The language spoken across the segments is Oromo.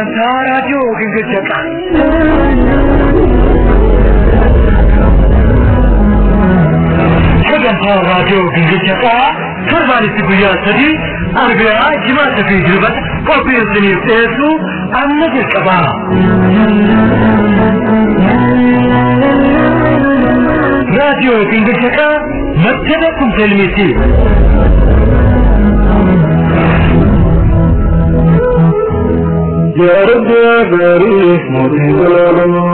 Sagantaa raadiyoo Gingilchaa. Sagantaa raadiyoo Gingilchaa torbaanitti guyyaa 3 Arbiyaa, Jimaata fi Dilbata qophii isiniif dhiyeessu amma jalqaba. Raadiyoo Gingilchaa madda beekumsa ilmiiti. يا رب يا باري موتي ظلالما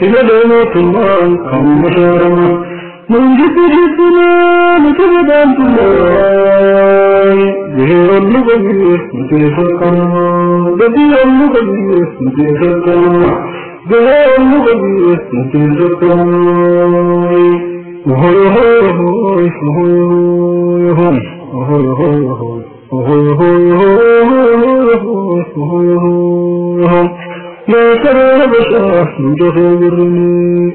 سيدنا موتما كم مشارما من جد جدنا متبدان تلاي جهر اللغي متفقنا بدي اللغي متفقنا جهر اللغي متفقنا هوي هوي هوي هوي هوي هوي هوي هوي هوي لا ترى بشر متخبرني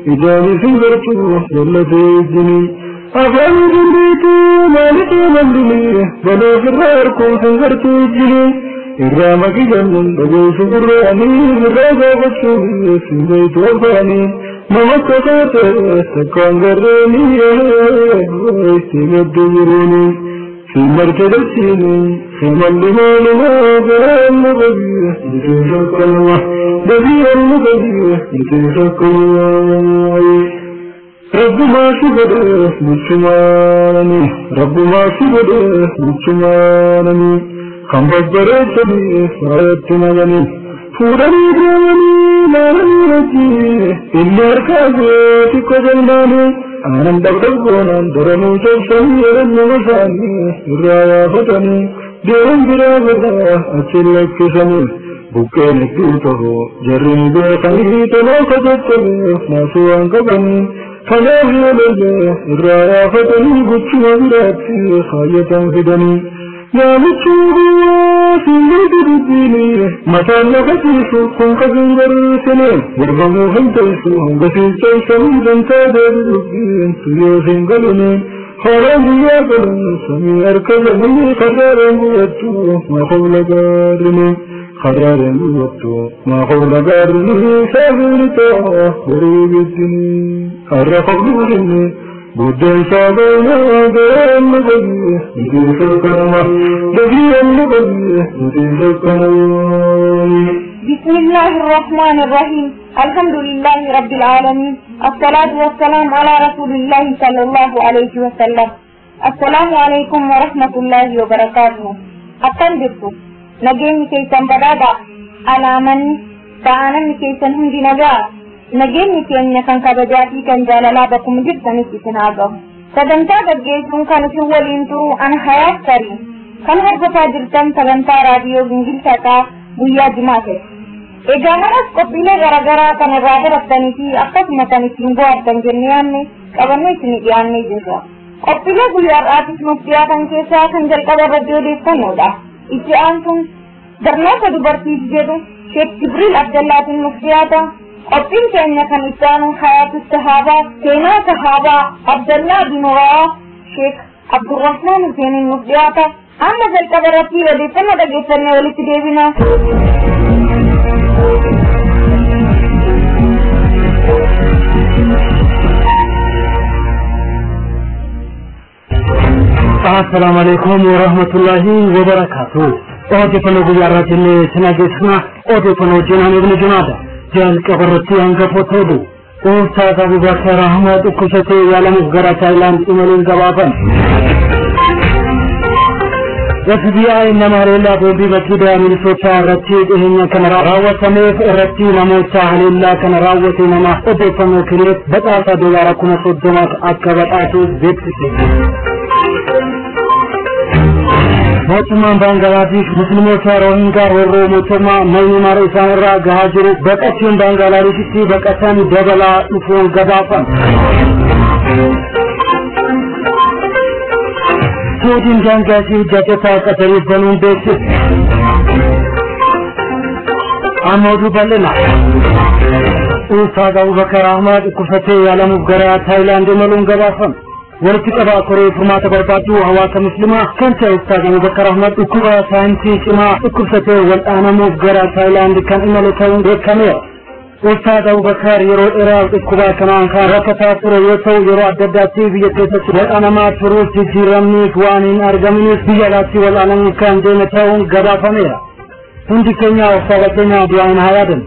إذا بسيرته والتي الدنيا أفعل جنديتي مالك ممرني بلا فراركم سنغرت الجني إرامك جنن بجيس براني الرازا بسوني سنجيت وفاني ممسكت سكان غرني سيمد جروني في مرتبتين في ملمان ما المغبي بتشكر بدي المغبي بتشكر رب ما سبده مجمعني رب ما سبده مجمعني خم ببرتني فاتنا غني فورني دروني نارتي إلا ركابتي كجلماني أنا دبدبونا درنو جبسني رنو رايا فتني ديرن برا أتلك سني بكين كيته جرني بخني تلوك جتني ما سوان كبني فلا يلي رايا فتني بچوا براتي خايتا فدني يا مچوري سيدي ديني متى لفتيسو كن قزن برسني ورغمو هنتيسو هنگسي چيسن دنتا دردين سيوسين قلني خرم يا قلن سمي أركزني خرارن يتو ما قول قارني خرارن يتو ما قول قارني سافرتا قريب الدني أرقبني بدي سابنا قام بدي سكرنا بدي بدي سكرنا. بسم الله الرحمن الرحيم. الحمد لله رب العالمين، الصلاة والسلام على رسول الله صلى الله عليه وسلم. السلام عليكم ورحمة الله وبركاته. أكن جرتو نجيني كيسن بدادا على من تعانني كيسن هندي نجا نجيني كيسن كان كبجاتي كان جالالا بكم جدا نسيتنا سدنتا بجيسون كان في ولينتو عن حياة كريم كان هربتا جرتن سدنتا راديو جنجل guyyaa jimaate. Egaa manas qophiilee garaagaraa kan irraa barattanii fi akkasuma kan ittiin bohaartan jennee yaadne qabannee isin dhiyaannee jirra. Qophiilee guyyaa har'aatis nuuf dhiyaatan keessaa kan jalqaba irratti odeeffannoodha. Itti aansuun barnoota dubartiif jedhu Sheek Jibriil Abdallaatiin nuuf dhiyaata. Qophiin keenya kan itti aanu Hayaatu Sahaabaa, seenaa Sahaabaa Abdallaa bin Rawaa Sheek Abdurrahmaan Huseeniin nuuf dhiyaata. Amma jalqaba irratti odeeffannoo dhageeffannee walitti deebina. السلام عليكم ورحمة الله وبركاته. odeeffannoo guyyaa irraa jennee sinageessina. Odeeffannoo jenaan ibn Junaada jalqaba irratti hangafoota oduu. Ustaaz Abubakar Ahmad dhukkubsatee yaalamuuf gara Taayilaand imaluun gabaafame. FBI nama haleellaa boombii makiidaa Minisootaa irratti dhiheenya kana raawwatameef irratti namoota haleellaa kana raawwate nama odeeffannoo kenneef badhaasa $30,000 akka badhaasuuf beeksise. Mootummaan Baangalaadish Musliimoota Rohingaa roorroo mootummaa Myanmar isaan irraa gahaa jiru baqachuun Baangalaadishitti baqatan dabalaa dhufuun gabaafame. Suudiin daangaa fi hojjettoota Qatariif banuun beeksise. Amma oduu bal'ina. Ustaaz Abubakar Ahmad dhukkubsatee yaalamuuf gara Taayilaand imaluun gabaafame. Walitti qabaa koree furmaata barbaadu hawaasa muslimaa kan ta'e Ustaaz Abubakar Ahmad dhukkuba saayinsii cimaa dhukkubsatee wal'aanamuuf gara Taayilaand kan imale ta'uun beekameera. Ustaaz Abubakar yeroo dheeraaf dhukkuba kanaan kan rakkataa ture yoo ta'u, yeroo adda addaatti biyya keessatti wal'aanamaa turuus jijjiiramniif waan hin argaminiif biyya alaatti wal'aanamuuf kan deeme ta'uun gabaafameera. Hundi keenya ustaaza keenya du'aan haa yaadannu.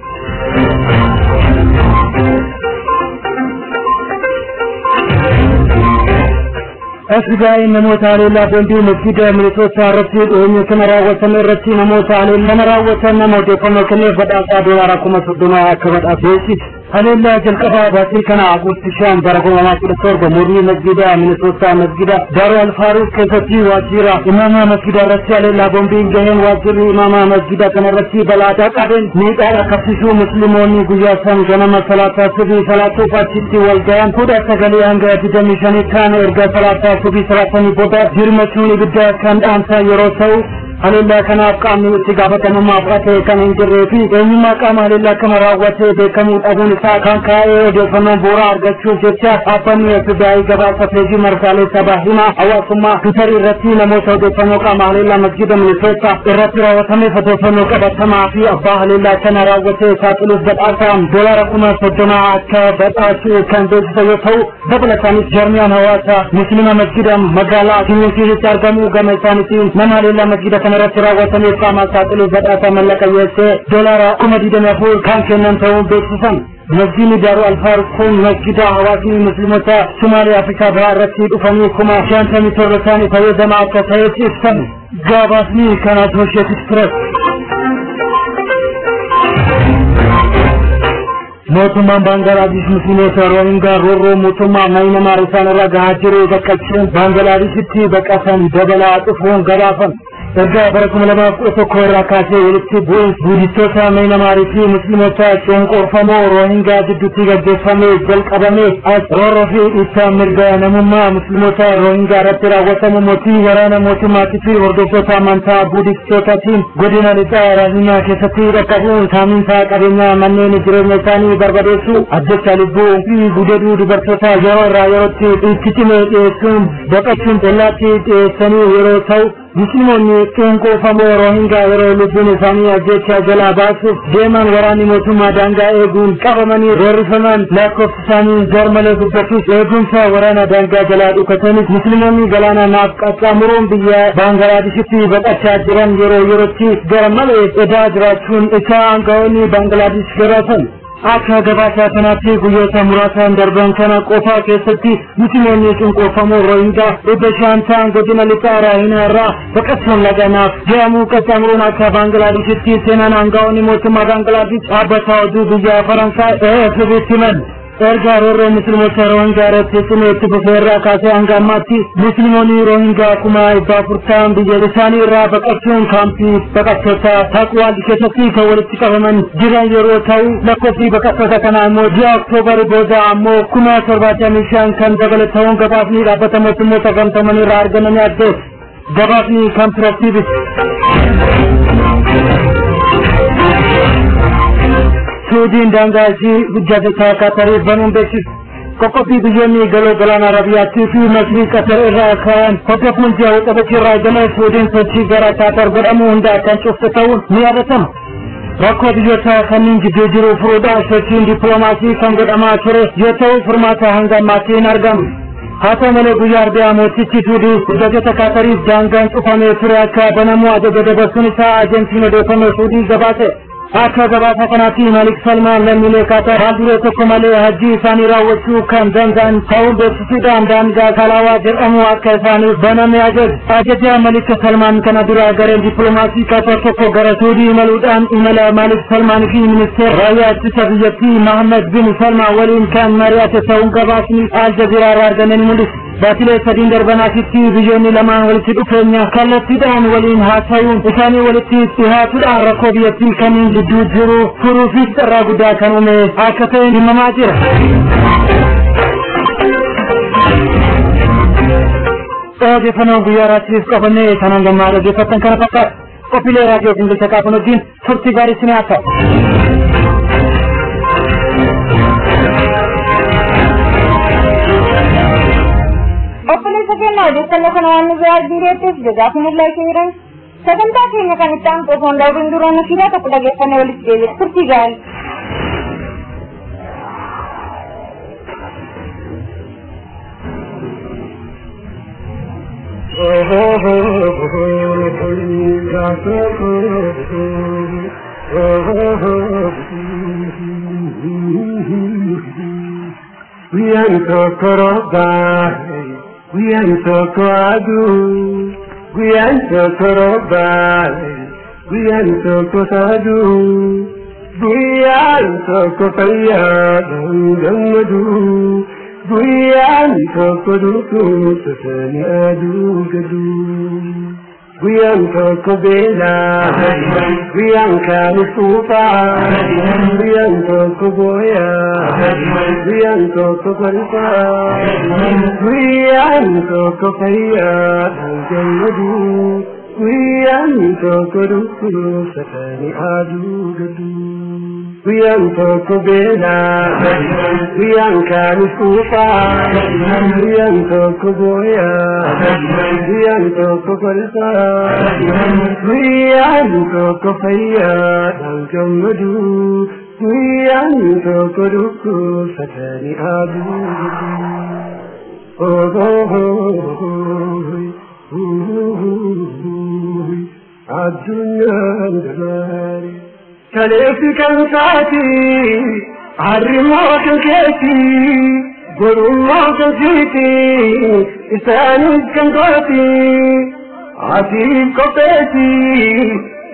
FBI namoota haleellaa boombii masjida Minnesota irratti dhiyeenya kana raawwatame irratti namoota haleellaa kana raawwatan nama odeeffannoo kenneef badhaasaa doolaara 30,000 akka badhaasu beeksise. Haleellaa jalqabaa baatii kana Aguusti 5 bara 2017 mormii masjida Minnesota masjida Daaru Alfaaruq keessatti waajjira imaama masjida irratti haleellaa boombiin gaheen waajjirri imaama masjida kana irratti balaa qaqqabeen miidhaa dhaqqabsiisuu musliimoonni guyyaa san ganama salaataa subii salaatuuf achitti wal gahan 19 hanga 25 ta'an erga salaataa subii salaatanii booda jirmachuun ibidda kan dhaamsan yeroo ta'u, haleellaa kanaaf qaamni itti gaafatamummaa fudhate kan hin jirree fi eenyummaa qaama haleellaa kana raawwate beekamuu dhabuun isaa kan kaa'ee odeeffannoon bu'uuraa argachuuf jecha dhaabbanni FBI gabaasa peejii marsaalee sabaa himaa hawaasummaa Twitter irratti namoota odeeffannoo qaama haleellaa masjida Minnesota irratti raawwatameef odeeffannoo qabatamaa fi abbaa haleellaa kana raawwate saaxiluuf badhaasa doolaara 30,000 akka badhaasu kan beeksise yoo ta'u, dabalataanis jarmiyaan hawaasa musliima masjida magaalaa Kinisiitti argamu gama isaaniitiin nama haleellaa masjida kana irratti raawwatameef qaama saaxiluuf badhaasa mallaqa USA doolaara 24,000 kan kennan ta'uun beeksisan. Masjidni Daaru Alfaaruq kun masjida hawaasni musliimota Sumaalee Afrikaa Bahaa irratti dhufanii 57,000 ta'an fayyadamaa akka ta'etti ibsame. Gabaasni kan Associated Press. Mootummaan Baangalaadish musliimota Rohingaa roorroo mootummaa Maayinamaar isaan irra gahaa jiru baqachuun Baangalaadishitti baqatan dabalaa dhufuun gabaafame. Erga bara 2011 irraa kaasee walitti bu'iinsi budistoota Maayinamaarii fi musliimota cunqurfamoo Rohingaa gidduutti gaggeeffame jalqabame as roorroo fi dhiittaa mirga namummaa musliimota Rohingaa irratti raawwatamu mootii waraana mootummaatii fi hordoftoota amantaa budistootaatiin godina lixaa Raahimyaa keessatti dhaqqabuun saamiinsa qabeenyaa, manneen jireenya isaanii barbadeessuu, ajjecha lubbuu fi gudeeduu dubartoota yeroo irraa yerootti itti cimee dhiyeessuun baqachuun ollaatti dhiyeessanii yeroo ta'u, musliimoonni cunqurfamoo Rohingaa yeroo lubbuun isaanii ajjecha jalaa baasuuf deeman waraanni mootummaa daangaa eeguun qabamanii roorrifaman lakkoofsi isaanii garmalee guddatus eegumsa waraana daangaa jalaa dhukatanis musliimoonni galaana naaf qaxxaamuruun biyya Baangalaadishitti baqachaa jiran yeroo yerootti garmalee edaa jiraachuun isaa aangawoonni Baangalaadish gabaasan. Akka gabaasa kanaatti guyyoota muraasaan darban kana qofa keessatti musliimoonni cunqurfamoo Rohingaa 500 ta'an godina lixaa Raahina irraa baqachuun laganaaf jedhamu qaxxaamuruun akka Baangalaadishitti seenan aangawoonni mootummaa Baangalaadish dhaabbata oduu biyya Faransaay AFP'tti himan. Erga roorroo musliimota Rohingaa irratti cimee itti fufee irraa kaasee hanga ammaatti musliimoonni Rohingaa 400,000 ta'an biyya isaanii irraa baqachuun kaampii baqattoota Taqwaal keessatti kan walitti qabaman jiran yeroo ta'u, lakkoofsi baqattoota kanaa immoo ji'a Oktoobar booda ammoo 75,000 kan dabale ta'uun gabaasni dhaabbata mootummoota gamtoomanii irraa argamanii addeessa. Gabaasni kan Piroostiivis. Suudiin daangaa ishii hojjatoota Qatariif banuun beeksise. Qoqqobbii biyyoonni galoo galaana Arabiyaattii fi Masrii Qatar irraa ka'an hordofuun ji'a Waxabajjii irraa eegalee Suudiin sochii gara Qatar godhamu hunda kan cufte ta'uun ni yaadatama. Rakkoo biyyoota kanneen gidduu jiru furuudhaan sochiin dippiloomaasii kan godhamaa ture yoo ta'u, furmaata hanga ammaatti hin argamu. Haa ta'u malee guyyaa Arba'aa mootichi Suudii hojjatoota Qatariif daangaan cufamee ture akka banamu ajaja dabarsuun isaa ajensiin odeeffannoo Suudii gabaase. Akka gabaasa kanaatti Malik Salmaan lammiilee Qatar haal duree tokko malee hajjii isaanii raawwachuu kan danda'an ta'uun beeksisuudhaan daangaa Kalaawaa jedhamu akka isaaniif baname ajaje. Ajaja Malik Salmaan kana dura gareen dippiloomaasii Qatar tokko gara Suudii imaluudhaan imala Malik Salmaan fi ministeera raayyaa ittisa biyyattii Mohammed bin Salmaan waliin kan mari'ate ta'uun gabaasni Al Jazeeraa irraa argame ni mul'isa. Baatilee sadiin darban asitti biyyoonni lamaan walitti dhufeenya kallattiidhaan waliin haasa'uun isaanii walitti dhihaatuudhaan rakkoo biyyattii kanneen gidduu jiru furuufis carraa guddaa kan uume akka ta'e himamaa jira. Odeeffannoo guyyaa raatiif qabannee kanan gammaa dhaggeeffattan kana fakkaata. Qophiilee raadiyoo Gingilcha Qaafan wajjin turtii gaarii isinii haa ta'u. Odeeffannoo kana waan nu biraa argiteef jazaakumullahu khairan. Sagantaa keenya kan itti aanu osoo hin darbiin dura nashiidaa tokko dhageeffannee walitti deebina. Turtii gaarii. Guyyaan tokko roobaa, guyyaan tokko aduu, guyyaan tokko roobaa, guyyaan tokko aduu, guyyaan tokko fayyaadhaan gammaduu, guyyaan tokko dhukkubsatanii aduu gaduu. Guyyaan tokko beelaa, guyyaan kaan fuufaa, guyyaan tokko booyaa, guyyaan tokko kolfaa, guyyaan tokko fayyaadhaan gammaduu, guyyaan tokko dhukkubsatanii aduu gaduu. Guyyaan tokko beelaa, guyyaan kaan fuufaa, guyyaan tokko booyaa, guyyaan tokko kolfaa, guyyaan tokko fayyaadhaan gammaduu, guyyaan tokko dhukkubsatanii aduu gaduu. Addunyaan dabaare. Kaleessi kan taati, harrimoo kan keeti, gorummoo kan siiti, isaanis kan gooti, atiif qopheeti,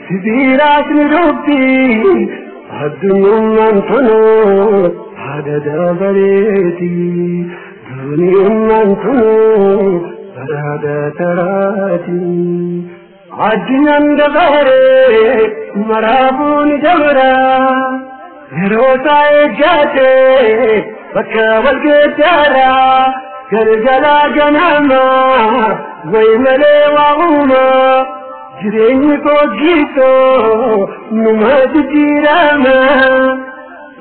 sibiiraas ni dhufti, addunyummaan tunuu haadha dabareeti, duniyummaan tunuu baraada taraati. Addunyaan dabaree maraafuu ni dabra, yeroo isaa eeggatee bakka wal geeddaraa, galgalaa ganamaa wayi malee waa uumaa, jireenyi koo giitoo numa jijjiirama,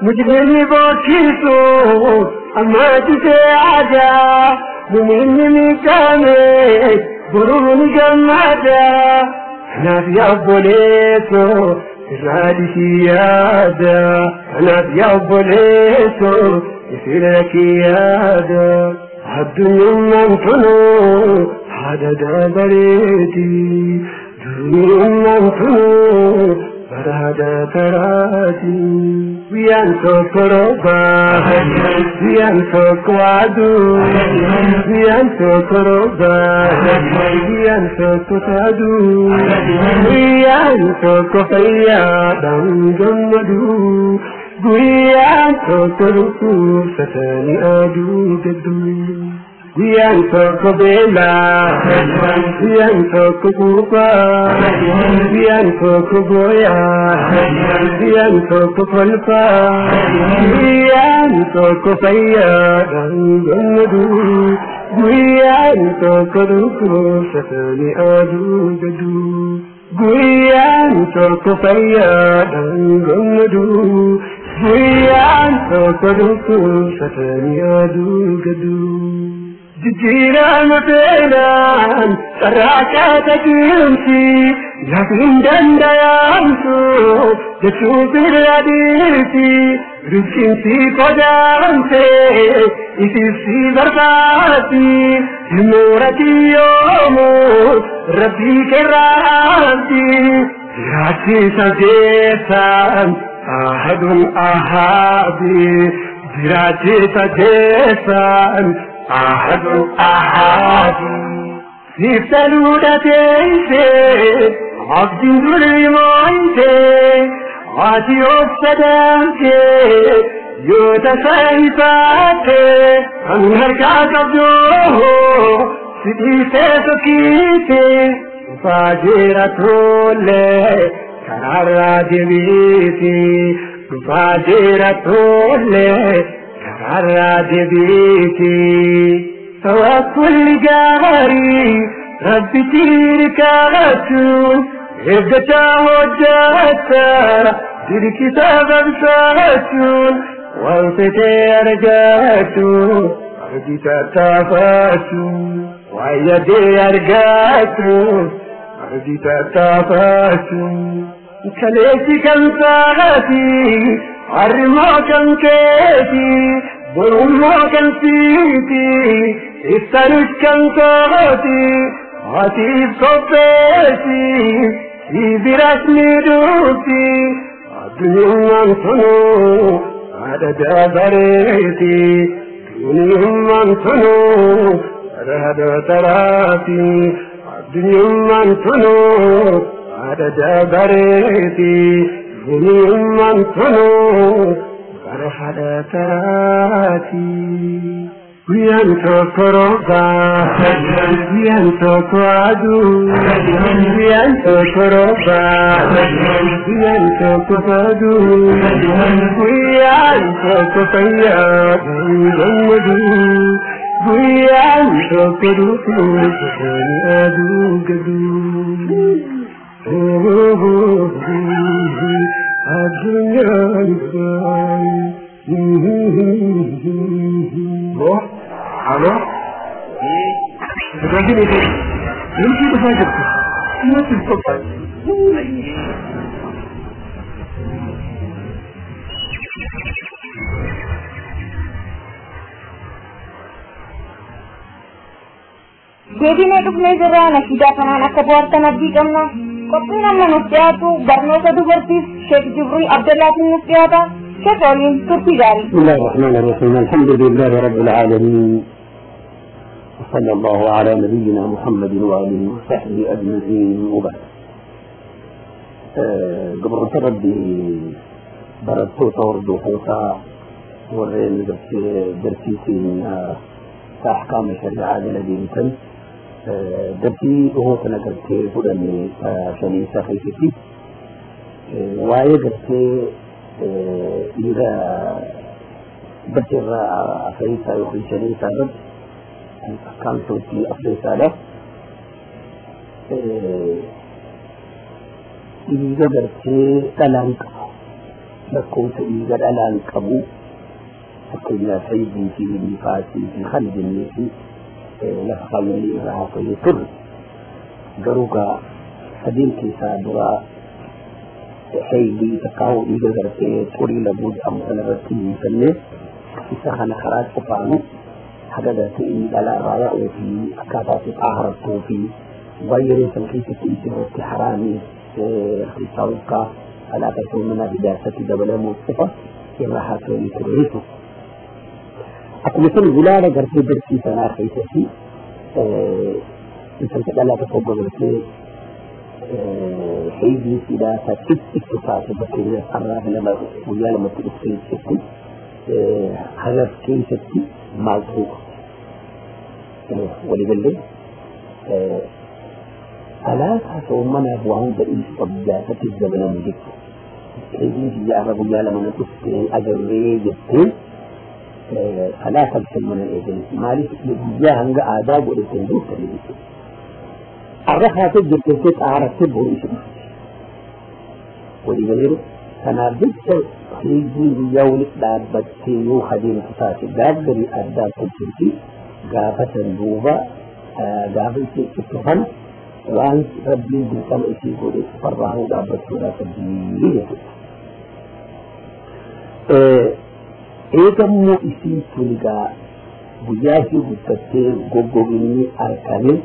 mujrimni bokkisuu amma jisee aadaa, muminni miidhame. Boruun gammada kanaaf yaa obboleessoo irraa dhisii yaada, kanaaf yaa obboleessoo isirra kee yaada. Addunyummaan tunuu haadha dabareeti, duniyummaan tunuu baraada taraati. Guyyaan tokko roobaa, guyyaan tokko aduu, guyyaan tokko roobaa, guyyaan tokko aduu, guyyaan tokko fayyaadhaan gammaduu, guyyaan tokko dhukkubsatanii aduu gadduu. Guyyaan tokko beelaa, guyyaan tokko quufaa, guyyaan tokko booyaa, guyyaan tokko kolfaa, guyyaan tokko fayyaadhaan gammaduu, guyyaan tokko dhukkubsatanii aduu gaduu. Guyyaan tokko fayyaadhaan gammaduu, guyyaan tokko dhukkubsatanii aduu gaduu. Jijjiirama seenaan carraaqaa ta'insi lafin danda'amtu jechuun sirra dhiirti rizqinsi qodaamte isibsi barbaaddi himoorati yoomu rabbii kerraabdi jiraachisa jeessaan ahadun ahaabi jiraachisa jeessaan. Ahadu ahadu siftaluudha teessee abdiin durii moo'intee ati obsa daamtee yoo tasa ifaattee kan harkaa qabdu si dhiisee sokiitee dhufaa jira tollee karaarraa deebiiti dhufaa jira tollee. Karaarraa deebiiti. Tawakkulli gaarii rabbi tiirkaatu eeggachaa hojjata dirqisa babsaatuun waan fetee argatu argita taafaatu Wayyadee argatu ardi tattaafatu kaleessi kan saati harrimoo kan keeti borummoo kan siiti ibsanus kan kooti atiif qopheessi si biras ni dhufti addunyummaan tunuu haadha dabareeti duniyummaan tunuu haadha taraati addunyummaan tunuu haadha dabareeti duniyummaan tunuu bara haadha taraati. Guyyaan tokko roobaa, guyyaan tokko aduu, guyyaan tokko roobaa, guyyaan tokko aduu, guyyaan tokko fayyaa gammaduu, guyyaan tokko dhufuu aduu gaduu. Addunyaan Alo? Tajaajila ishee limsii dhufaa jirti. Dhiyootti qophaa'e. Deebinee dhufnee jirra nashiidaa kanaan akka bohaartan abdii qabna. Qophiin amma nuuf dhiyaatu barnoota dubartiif Sheek Jibriil Abdallaatiin nuuf dhiyaata. Sheek waliin turtii gaarii. بسم الله الرحمن الرحيم الحمد لله رب العالمين وصلى الله على نبينا محمد وآله وصحبه أجمعين وبعد. قبل ربي barattoota hordofootaa warreen darsiitiin ahkaama shari'aa jala deemtan darsii dhihoo kana gartee fudhanne shaniinsaa keessatti waa'ee gartee dhiira bakkeerraa afreessaa yookiin shaniinsaa irratti akkaamtootti afreessaadha. Dhiiga gartee dhalaan qabu lakkoofsa dhiiga dhalaan qabu fakkeenyaaf haydii fi nifaasii fi kana jennee fi lafa kaawwannee irraa haasofnee turre garuu gaa sadeen keessaa duraa haydii takkaa'uu dhiiga gartee xurii laguu jedhamu kana irratti hiikannee isa kana karaa qofaanu haga gartee inni dhalaa irraa yaa'uu fi akkaataa itti xaaharattuu fi baay'ee san keessatti itti irratti haraamii keessaa alaaqaa soomanaa fi jaarsatti dabalamuu qofa irra haasofnee turre jechuudha. Akkuma san gulaala gartee darsii sanaa keessatti intalli dhalaa tokko gartee haydii siidhaa tachitti taate fakkeenyaaf har'aa lama guyyaa lamatti dhuftee jetti hagas keessatti maal ta'uu qabdi. Waliigallee alaaqaa soomanaaf waa hunda dhiisu qabdi jaarsatti dabalamu jechuudha. Haydiin biyya arra guyyaa lama na dhuftee agarree jettee salaata mana eegalu maaliif guyyaa hanga aadaa godhateen duuttanii jechuudha. Arra kaatee jirtettee xaarattee boru isin walii galeeru kanaaf jecha haydiin guyyaa walitti dhaabbattee yoo adeemtu taate gaaggarii addaa tolchiti gaafa san duuba gaafa ishee ittufan waan rabbiin dirqama ishee godhe farraa hoo dhaabbachuudhaaf qabdii jechuudha. Eegammoo isiin tun egaa guyyaa ishee guddattee goggoginni argame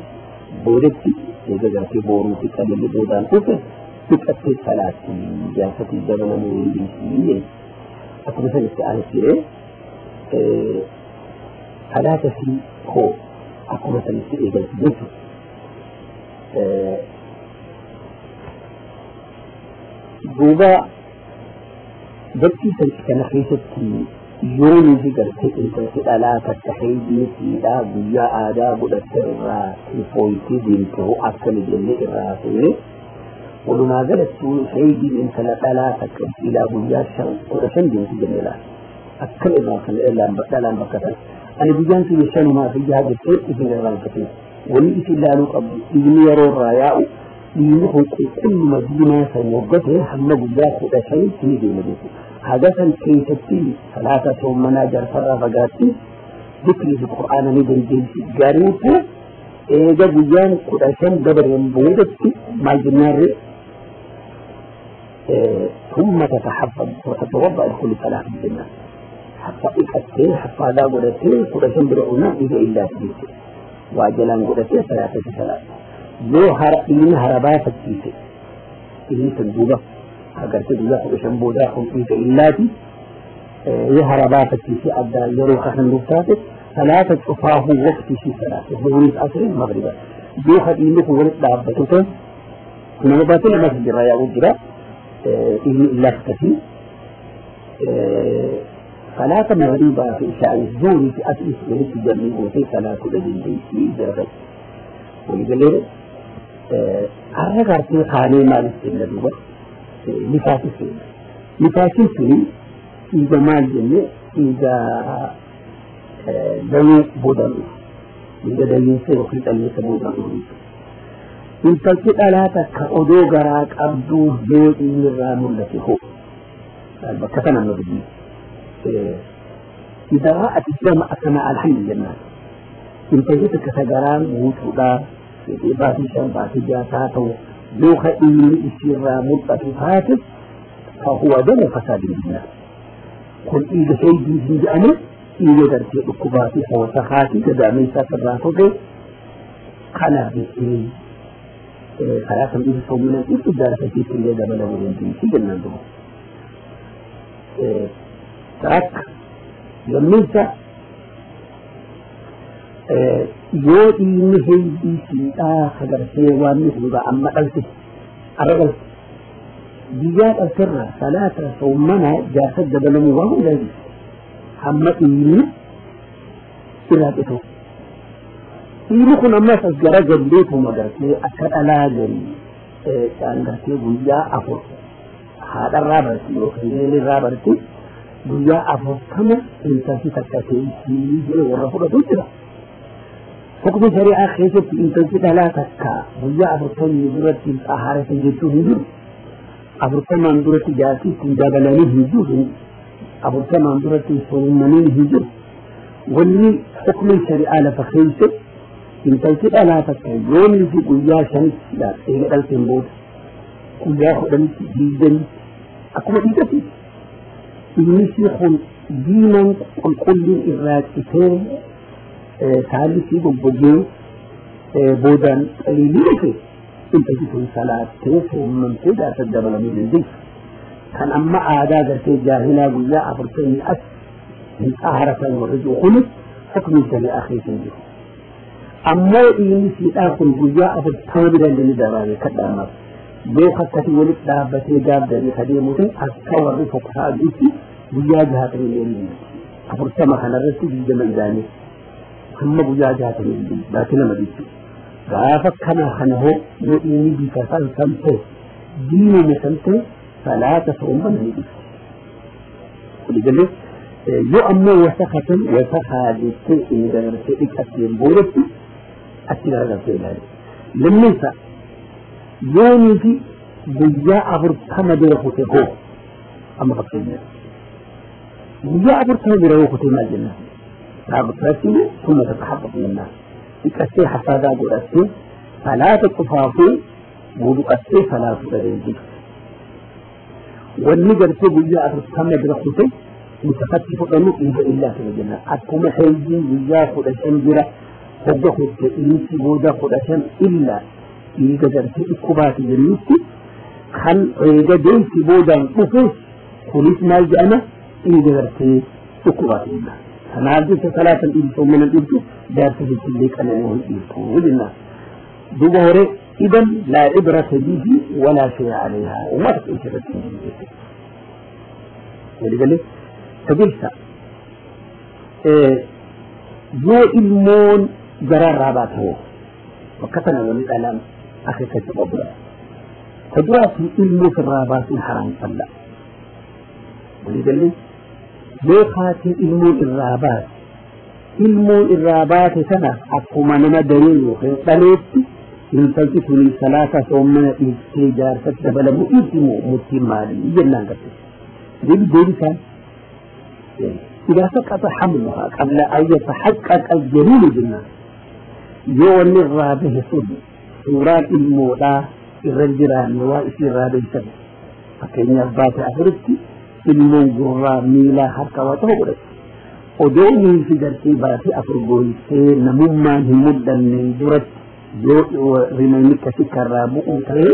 boodatti eega gartee booruu fi qabeenya boodaan dhufe dhiqattee salaatti jaarsatii dabalamuu hin akkuma san itti aansee salaata si hoo akkuma sanitti eegalti jechuudha. Duuba bakki kana keessatti yoonii fi gartee intalli dhalaa takka haydiitiidhaa guyyaa aadaa godhatte irraa tifooyitee deemte hoo akkami jennee irraa haasofne walumaa galatti haydiin intala dhalaa takka ilaa guyyaa 15 deemti jennee laala. Akkam irraa kan dhalaan bakka sana. Ani guyyaan sun shanumaa fi jaha jettee isin irraa hanqatee wanni isin ilaaluu qabdu dhiigni yeroo irraa yaa'u dhiigni kun qulqulluma diinaa san waggatee hamma guyyaa 15tti ni deema jechuudha. Haga san keessatti salaata soommanaa jaarsarraa fagaatti zikrii fi qur'aana ni dandeessi garuutu Eega guyyaan 15 dabareen boodatti maal jennaarre ثم تتحفظ وتتوضأ لكل صلاة الجنة حتى إكتين حفاظا قدتين 15 برعونا إذا إلا تجيك واجلان قدتين 3 صلاة yoo inni harabaa fakkiise inni san duuba agartee guyyaa 15 boodaa kun dhiiga illaati yoo harabaa fakkiise addaan yeroo kasan nuuf taate salaata cufaahu waqtii fi salaata zuhuris asriin magriba yoo hadhiinni kun walitti dhaabbatu ta'e nama baatee namas jira yaa'u jira inni illaas kasii salaata maghribaa fi ishaa'is zuhurii fi asriis walitti jamii gootee salaatu dandeessii jira waligalee har'a gartee kaanee maaliif jenna duuba nifaasis jenna nifaasiin suni dhiiga maal jenne dhiiga dayuu boodaan dhufu dhiiga dayiinsa yookiin dhalleessa boodaan dhufu intalti dhalaa takka odoo garaa qabduu yoo dhiigni irraa mul'ate hoo bakka kana nu dubbii إذا رأت الدم أثناء الحمل jennaan intalli takka ta garaan guutuudhaa baatii 5 baatii 6 haa ta'u yoo ka dhiigni isiirraa mul'atu taate فهو دم فساد بالله kun dhiiga heydii hin jedhamu dhiiga gartee dhukkubaa fi hawasakaatii gadameessaa irraa toge kanaaf karaa kan dhiiga soomina ibsu jaarsachiitti illee dabalamuu dandeessi jennaan duba. Takka lammiinsa yoo dhiigni heydii siidhaa sagartee waan hunda amma dhalte arra dhalte guyyaa dhalterraa salaata soomana jaarsa dabalamuu waan hunda hamma dhiigni irraa citu. Dhiigni kun ammas as gara galleetuma gartee akka dhalaa garii gartee guyyaa 4 haadharraa barti yookiin leelirraa barti guyyaa 40 intalti takka teessii jedhe warra fudhatu jira. Hukmi shari'aa keessatti intalti dhalaa takka guyyaa 40 duratti xahaaratan jechuun hin jiru. 40 duratti jaartii ittiin dabalanii hin jiru. 40 duratti soomanii hin jiru. Wanni hukmi shari'aa lafa keessa intalti dhalaa takka yoomii fi guyyaa 5 eega dhalteen booda guyyaa 10 20 akkuma dhiigatti inni kun diimaan qulqulliin irraa citee saalli sii goggogee boodaan qaliilii dhufe intalti sun salaattee soommamtee jaarsa dabalamuu dandeessu. Kan amma aadaa gartee jaahilaa guyyaa 40 as hin xaharatan warri jiru kunis hukmi shari'aa keessa hin jiru. Ammoo dhiigni siidhaa kun guyyaa 40 biraan inni daraare kadhaamaaf yoo akkasii walitti dhaabbatee gaabdanii adeemu ta'e akka warri fokkaa jirutti guyyaa 60 illee 40 kanarratti 20 ilaanii hamma guyyaa 60 baatii 2 jechuudha. Gaafa kana kana hoo yoo dhiigni bifa isaan san ta'e diinuma san ta'e salaata soomana ni dhiisa. Waliigalee yoo ammoo wasakatan wasakaa jettee inni dabarsee dhiqatteen boodatti achi garagaltee ilaali. Lammiinsa yoonii fi guyyaa 40 dura kute hoo amma fakkeenyaaf guyyaa 40 dura yoo kute maal jenna? Dhaabbatatti summa tatahaqqaqu jennaan. Dhiqattee hafaadaa godhattee salaata cufaafuu wudu'attee salaatu dandeessi. Wanni gartee guyyaa 40 dura kute mutafatti fudhannu dhiiga illaa ta'e jenna. Akkuma heeyyiin guyyaa 15 jira hogga kutte inni booda 15 illaa dhiiga gartee dhukkubaati jennutti kan eega deemsi boodaan dhufe kunis maal jedhama dhiiga gartee dhukkubaati jenna. Kanaaf jecha salaatan dhiibsu mana dhiibtu jaarsa jechillee qananii hin dhiibtu jenna. Duuba horee idan laa ibrata bihi walaa shay'a alayhaa uummata keessa irratti hin jiru jechuudha. Waliigalee sadeessa yoo ilmoon garaarraa baate hoo bakka tana wani dhalaan akeekkacha qabudha. Ta duraatii ilmoo sirraa baasuun haraam falla. Waliigalee yoo kaatee ilmoon irraa baate ilmoon irraa baate sana akkuma nama daree yookiin dhaleetti intalti tuni salaata soomana dhiiftee jaarsatti dabalamuu dhiifti moo murtiin maalii jennaan garte. Deebi deebisaan إذا سقط حملها قبل أن يتحقق الجنين جنان Yoo wanni irraa bahe sun suuraan ilmoodhaa irra jiraanne waa isii irraa beeysan, fakkeenyaaf baate afuritti ilmoon gurraa, miilaa, harka waa tokko godhatti. Odoo niifi gartee baatee afur gooyisee namummaan hin mul'anneen duratti yoo rimayni akkasii karraa bu'uu ta'ee,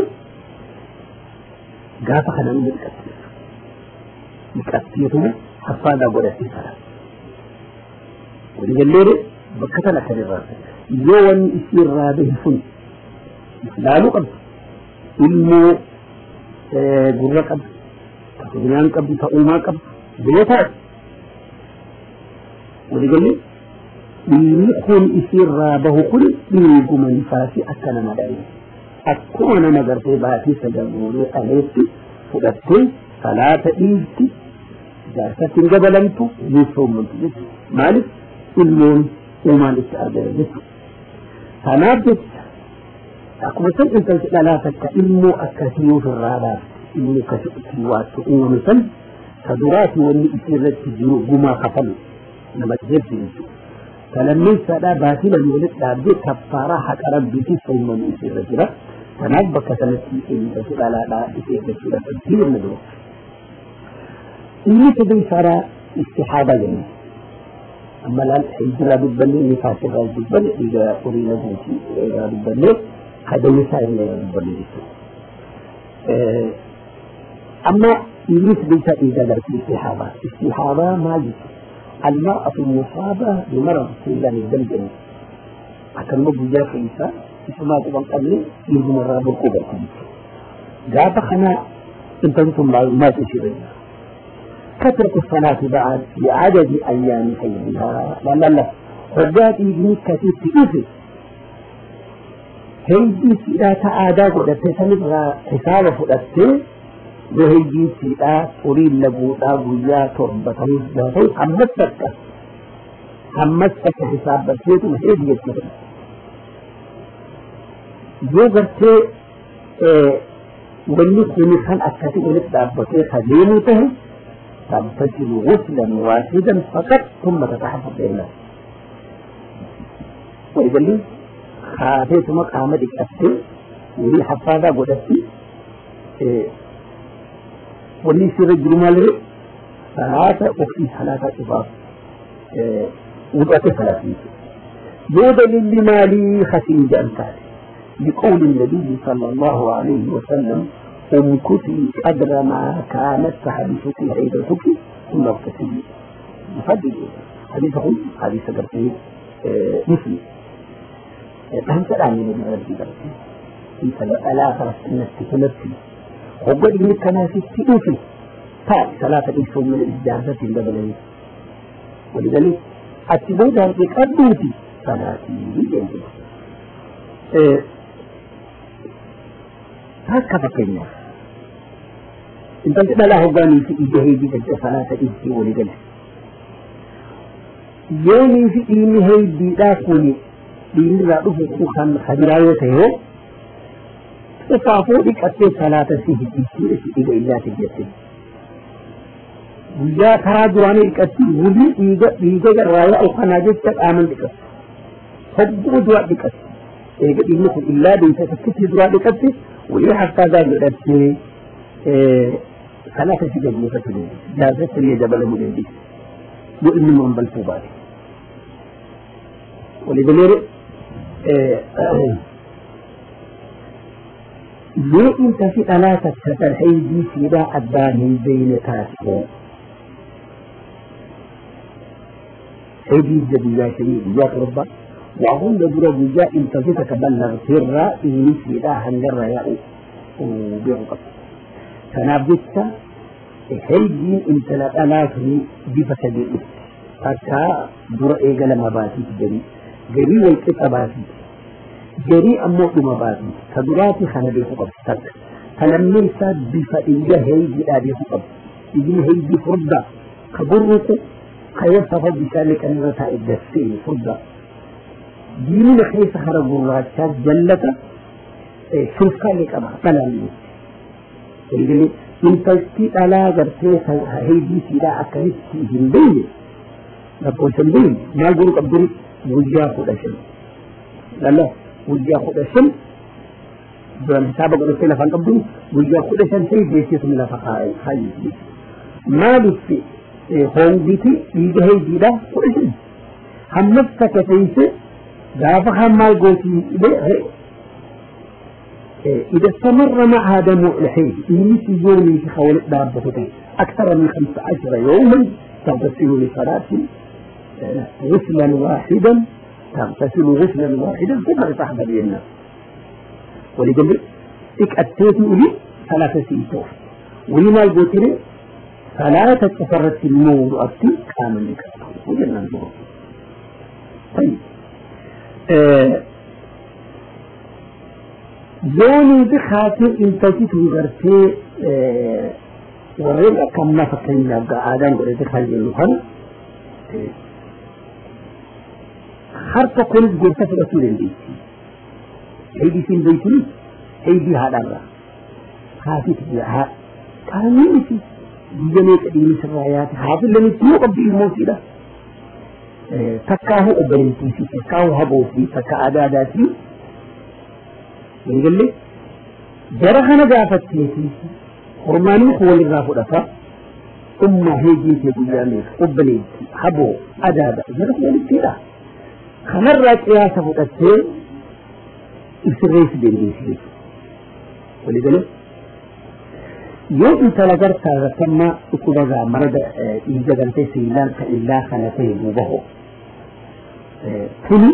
gaafa kana inni dhiqatti. Dhiqattiituma haffaadaa godhattee sana. Waliigallee bakka tana kan irraa yoo wanni isii irraa bahe sun ilaaluu qabdu. Ilmoo gurra qabdu, ta qabdu, ta uumaa qabdu yoo taate, waliigallee dhiigni kun isiirraa bahu kun dhiiguma nifaasii akka nama dhabe, akkuma nama gartee baatii 9 guuree dhaleetti fudhattee salaata dhiifti, jaarsatti hin dabalamtu, ni soommantu jechuudha. Maaliif? Ilmoon uumaan itti argame jechuudha. Kanaaf jecha akkuma san intalti dhalaa takka ilmoo akkasii ofirraa baafte, ilmoo akkasii waattu uumame san ka duraati wanni isiirratti jiru gumaa kafalu nama jebbi jechuudha. Kalammeessaadhaa baatii 2 walitti dhaabdee kaffaaraa haqa rabbiitiif soommanuu isiirra jira. Kanaaf bakka sanatti intalti dhalaadhaa isee eeggachuudha qabdi jenna dura. Inni sadeessaadhaa istihaadaa jenna. Amma laal, hijirraa dubbanne, nifaasirraa dubbanne, dhiiga horii laguutii irraa dubbanne, kadayyisaa illee irraa dubbanne jechuudha. Amma dhiigni sadeessaa dhiiga gartuu istihaabaa. Istihaabaa maal jechuudha? المرأة المصابة بمرض سيلان الدم جنة أكلمه guyyaa keessa isumaa quban qabne dhiiguma irraa burquu galti jechuudha. Gaafa kana intalli sun maal ishee تترك الصلاة بعد بعدد أيام حيضها. لا لا لا، hoggaa dhiigni akkasitti dhufe heydii siidhaa ta aadaa godhattee sanirraa hisaaba fudhattee, yoo heydii siidhaa xuriin laguudhaa guyyaa 7 ta'us ta'u, ammas takka hisaabbatteetuma heedi jechuudha. Yoo gartee wanni kun kan akkasii walitti dhaabbatee kadeemuu tahe, تغتسل غسلا واحدا فقط ثم تتحفظ بالماء. وإذا لي خافيتما قامة dhiqattee walii haffaadaa godhatti, wanni isirra jiru malee salaata ofii salaataa cufaaf wudu'ate salaatii. Yoo dalilli maalii hasiin jedhan taate, لقول النبي صلى الله عليه وسلم: امكثي قدر ما كانت تحبسك حيضتك ثم اغتسلي. مفضل حديثه حديث قرتي مسلم. فهمت الآن من ربي قرتي انت لا فرس نفسي وقد كان في التئوفي صلاة الإنسان من الإجازة قبل، ولذلك أتبودها بقدوتي صلاتي جنبي. Takka fakkeenyaaf intalti dhalaa hoggaanii fi ija heydii galche salaata ijji walii galte. Yoonii fi dhiigni heydiidhaa kun dhiigni irraa dhufu kan kabiraa yoo ta'e hoo, cufaafuu dhiqattee salaata si hidhiitti dhiiga illaati jette. Guyyaa karaa duraanii dhiqatti wulii dhiiga irraa yaa'u kanaa jecha qaaman dhiqattu. Hogguu duraa dhiqatti. Eega dhiigni kun illaa deemsa takkitti duraa dhiqatti, walii haffaadaa godhattee salaata si gaggeeffachuu dandeessi. Jaarsatti illee dabalamuu dandeessi. Yoo inni morma balfuu baate. Walii galeere yoo intalti dhalaa takka tan heydii siidhaa addaan hin beeyne taate, heydii ija guyyaa 5, guyyaa 7, waa hunda dura guyyaa intalti takka ballagteerraa dhiigni siidhaa hangarra yaa'u beekuu qabdi. Kanaaf jecha heydiin intala dhalaa suni bifa sadii dhufti. Takka dura eega lama baatiiti, garii garii wal qixa baatiiti. Garii ammoo dhuma baatiiti. Ka duraati kana beekuu qabdi takka. Ka lammeessaa bifa dhiiga heydiidhaa beekuu qabdi. Dhiigni heydii furdaa ka burruqu, ka yoo safa bishaan kan irra taa'e gassee furdaa. Diimina keessa hara gurraachaa jallata shurkaalee qaba dhalaan. Eegale intalti dhalaa gartee heydii siidhaa akkasitti hin beekne, lakkoofsa hin beekne, maal godhuu qabdu? Guyyaa 15 Lalla guyyaa 15 duraan hisaaba godhattee lafaan qabdu guyyaa 15 ta'e deesseetuma lafa kaayi. Maaliif hoongiti dhiiga heeydiidha 15 hammas takka teeyse gaafa hammaa gootii illee إذا استمر معها دم الحيض مثل يوم في حول دابته أكثر من 15 يوما تغتسل لصلاة غسلا واحدا تغتسل غسلا واحدا ثم تحضر الناس ولجل إك أتيتي لي 3 سيتوف ولما يقولي 3 تفرت النور أتي كامل لك وجدنا النور. طيب يوني بخاطر انتجت وغرتي ورين كم نفقين أبقى آدم قريت خلي اللخن خرطة كنت قلت في رسول البيت هيدي سين بيتني هيدي هذا الرا خافت بها كان يمشي بجنيك دين سرايات حافل لم يتوقف بالموسيلة تكاهو أبرنتي تكاهو هبوتي تكا أداداتي يقول لي جرحنا جافتي قرماني هو اللي غافو دفا ثم هيجي في قيامك قبلي حبو أدابا جرحنا لكذا خمرة قياسة فتتين يسريس بين ديسي ولذلك يوم انت لقرت ثم اكبر مرض إذا كنت سيلان فإلا خلفه مبهو كل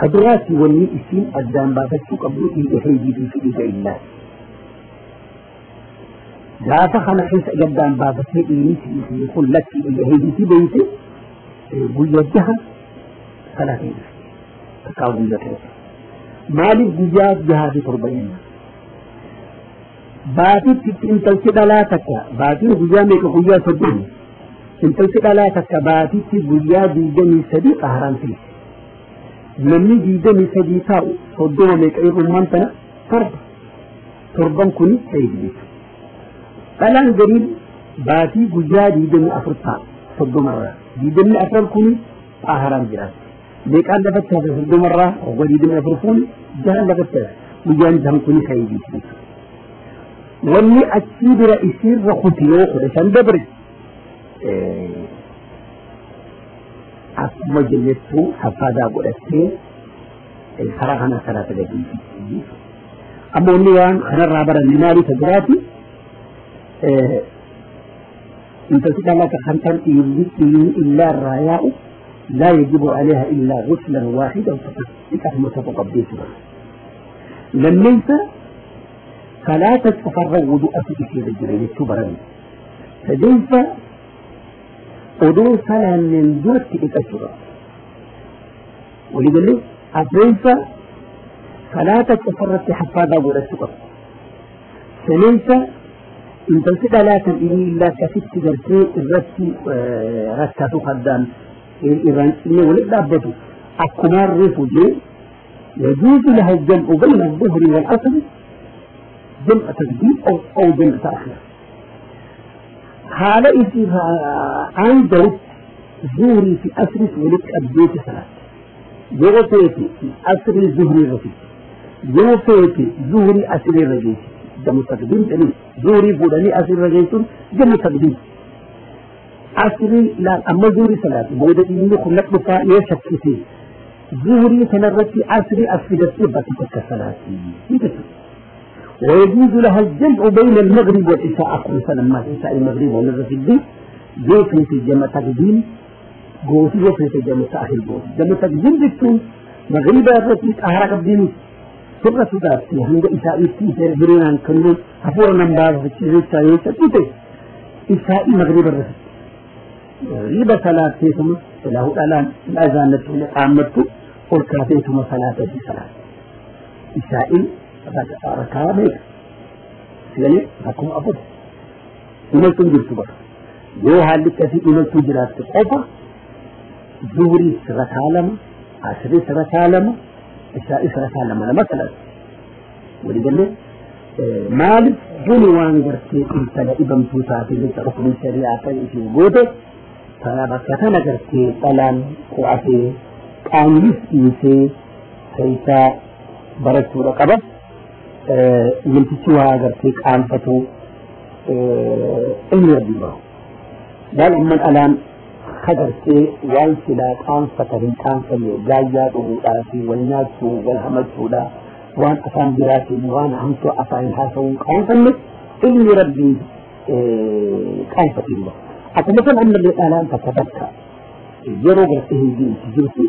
هدراتي وني اسم أدام بافتشو قبل إن أحيدي في إذا إلا جافا خنا حيث أدام بافتشو إني يقول لك إن أحيدي في بيتي ويجها 30 تكاو جاكرة مالك جيجات جها في تربين باتي انتلتي لا تكا باتي جيجا ميك جيجا سجن انتلتي لا تكا باتي جيجا ديجني سدي قهران فيه namni 23 taa'u 30 meeqa irrummaan tana 7 kun heeydi jechuudha. Dhalaan gariin baatii guyyaa 24 ta'a 30 irraa 24 kun xaharaan jiraatti. Meeqaan lafatti hafe 30 irraa waggaa 24 kun jahan lafatti hafe guyyaan jahan kun heeydi jechuudha. Wanni achii bira isiirra kuti yoo 15 dabre akkuma jennettu hafaadaa godhattee karaa kana salaata gaggeessiti. Amma wanni waan kanarraa baranne maaliif jiraati? Intalti dhalaa kan tan dhiirri illaa irraa yaa'u laa yajibu alayha illaa ghuslan waahidan faqat dhiqatuma tokko qabdee tura. Lammeessa salaata cufarra wudu'atu isheerra jira jechuu baranne. Sadeessa odoo salaanneen duratti dhiqachuu qaba. Waliigallee afreessa salaata cufarratti hafaadaa godhachuu qaba. Saneessa intalti dhalaa kan inni illaa akkasitti gartee irratti rakkatu kaddaan irraan cinnee walitti dhaabbatu akkumaan reefu jee يجوز لها الجمع بين الظهر والعصر جمع تقديم أو جمع تأخير. حالة إذا عنده زهري في أسرس ولك أبديت ثلاث يوفيتي في أسر زهري رفيق يوفيتي زهري أسر رجيت جمع تقديم تاني زهري فلاني أسر رجيت جمع تقديم أسري لا أما زهري ثلاث بودة إني خلق بفا يشكتي زهري تنرتي أسري أسفدتي بكتك ثلاثي ويجوز لها الجمع بين المغرب والعشاء أقول لما العشاء المغرب والمغرب الدين جوفي في جمع تقديم جوفي جوفي في جمع تأخير جوفي جمع تقديم بتكون مغرب الرتي أهرق الدين سرة ذاتي هم عشاء يستي برينا كنون أفورنا نبار في الشيء تيجي عشاء المغرب الرتي غريبة ثلاثة ثم له الآن الأذان عامته والكافية ثم ثلاثة ثلاثة عشاء ركعة ميك يعني أكون أفضل إملتون جرت بقى yoo haalli akkasii imaltuu jiraatte qofa zuhuriis rakaa 2 asriis rakaa 2 ishaa'is rakaa 2 lama salaatu walii galee maaliif kuni waan gartee intala dhibamtuu taate jecha ruknii shari'aa kan ishee goote tana bakka kana gartee dhalaan qo'atee Qaamnis dhiisee keessa barachuudha qaba. Namtichi waa agartee qaanfatu ilmi rabbii bahu. Waan amman alaan agartee waan silaa qaanfata hin qaanfanne gaayyaa dhuguudhaa fi wal nyaachuu wal hamachuudhaa waan afaan biraatiin waan hamtuu afaan haasa'uun qaanfanne ilmi rabbii qaanfatu hin bahu. Akkuma san ammallee dhalaan takka takka yeroo gartee hin jirtu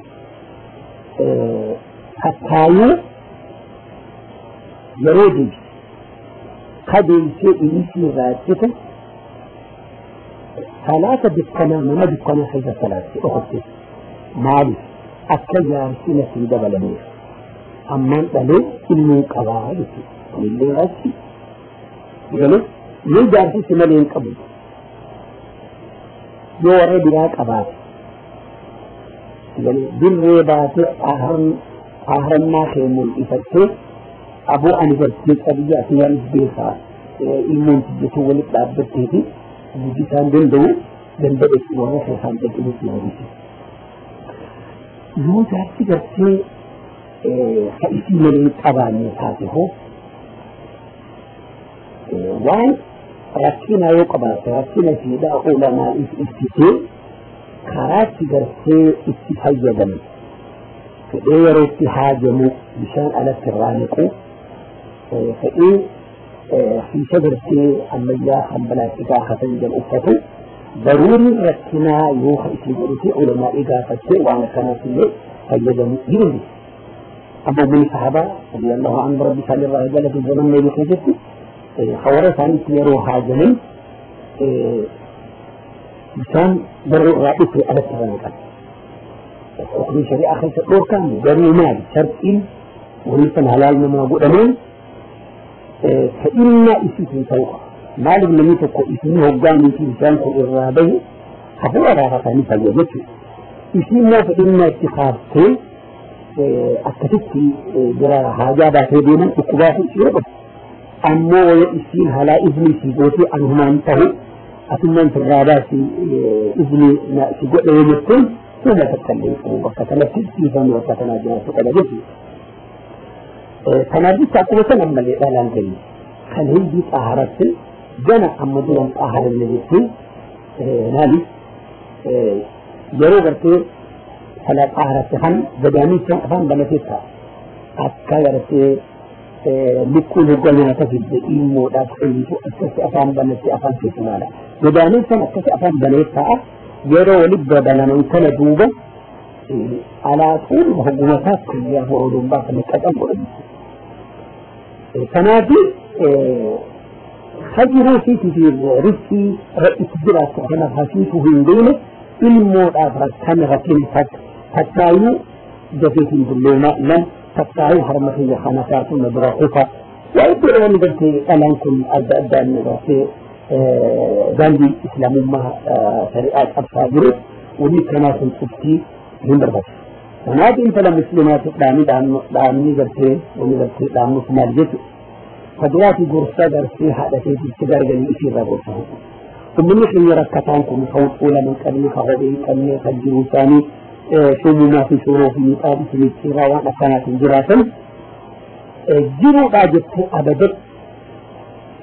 tattaayuu yeroo deebisu kadeessee dhiisii irraa cite salaata dukkanaa mana dukkanaa keessa salaatti dhokatte maaliif akka jaarsi nafii dabalameef ammaan dhalee ilmuu qabaa jechuudha. Kunillee achi galee yoo jaarsi si malee hin qabu yoo warra biraa qabaate galee dirree baatee aharannaa kee mul'ifattee aboo ani gartee qabiyyaa fi waan beekaa ilmoon tijjatee walitti dhaabbattee fi guddisaan danda'u danda'e warra keessaan dhaqee yaadisi. Yoo jaarsi gartee ha'isii malee qabaanne taate hoo waan rakkina yoo qabaatte rakkina fiidhaa olaanaa ibsitee karaatti gartee itti fayyadamu fedhee yeroo itti haajamu bishaan alatti irraa naqu fedhee fiisa gartee ammayyaa kan balaaxigaa hasan jedhu uffatu daruuriin rakkinaa yoo itti godhute ulamaa gaafattee waan akkanaas illee fayyadamu ni dandeessi. Amma uummanni sahabaa radiyallahu anhu rabbi isaan irraa jalatu zaman nabi keessatti hawara isaaniitti yeroo haajaman bishaan barruu irraa dhufe alatti irraa naqan. Hukumni shari'aa keessa dhorkamu garuu maali sharxiin wanni san halaal namaa godhameen fedhinnaa isiitiin ta'uu qaba. Maaliif namni tokko isinii hoggaanii fi bishaan kun irraa bahe hafuura raafatanii fayya jechuudha. Isiin immoo fedhinnaa itti kaaftee akkasitti jira haajaa baatee deeman dhukkubaa fi yeroo qabu. Ammoo waya isiin halaa izni si gootee anumaan ta'u atummaan sirraa baasi izni si godhe yoo jettuun fuula takka illee qabu bakka kanatti dhiifamni bakka kanaa jiraachuu qaba jechuudha. Kanaaf jecha akkuma san ammallee dhalaan keenya kan hindi xaharatti gana amma duran xaharanne jechuun maaliif yeroo gartee sana xaharatti kan gadaamii san afaan banatee ta'a akka gartee lukkuun hoggaa nyaata fidde ilmoodhaaf fayyadu akkasi afaan banattee afaan keessa maala gadaamii san akkasi afaan banee ta'a yeroo walitti babanaman kana duuba alaa tuuluma hoggumataa kiyyaa horodoon baafame qaqan godhamu. Kanaaf hajiruu fi riskii itti jiraatu kanaaf hasiituu hin beekne ilmoodhaaf rakkana rakkina tattaayuu dafeetiin dulloomaa lan tattaayuu harma kiyya kana taatu na bira kufa waa iddoo dhawan gartee dhalaan kun adda addaan gartee daandii islaamummaa shari'aa qabsaa jiru wanni kanaa kun cuftii hin barbaachisu. Kanaaf intala musliimaatu dhaamii dhaamni gartee wanni gartee dhaamnuuf maal jechuudha. Faduraafi gorsa gartee haadha keetitti gargalii ishiirraa gorsa hubu. Uummanni keenya rakkataan kun kan fuula hin qabne, kan kophee hin qabne, kan jiru isaanii shumumaa fi shuroo fi miixaa fi micciirraa waan akkanaatiin jiraatan jiruudhaa jettee abadan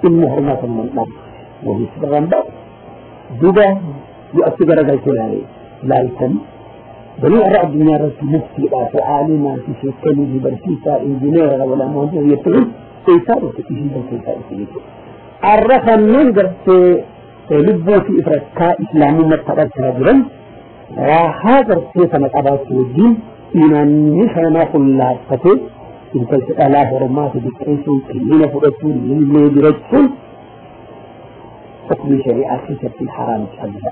ilma hormaa kan hin dhaabne. Waliif sirraan ba'u. Duuba yoo achi garagaltee laaltan بني أرى الدنيا رأس مفتي لا عالما في شيء في برسيسة إنجنير ولا مهندس يتعب سيسار وتكيشين سيسار سيسار الرخم من قرأت لبو في إفرقاء إسلامي متقبل رجلا راها قرأت سنة أباس والدين إيماني خنا كل فتي إن كنت ألا هرمات بكيسون كلين فرسون من برسون حكم شريعة في الحرام تحدث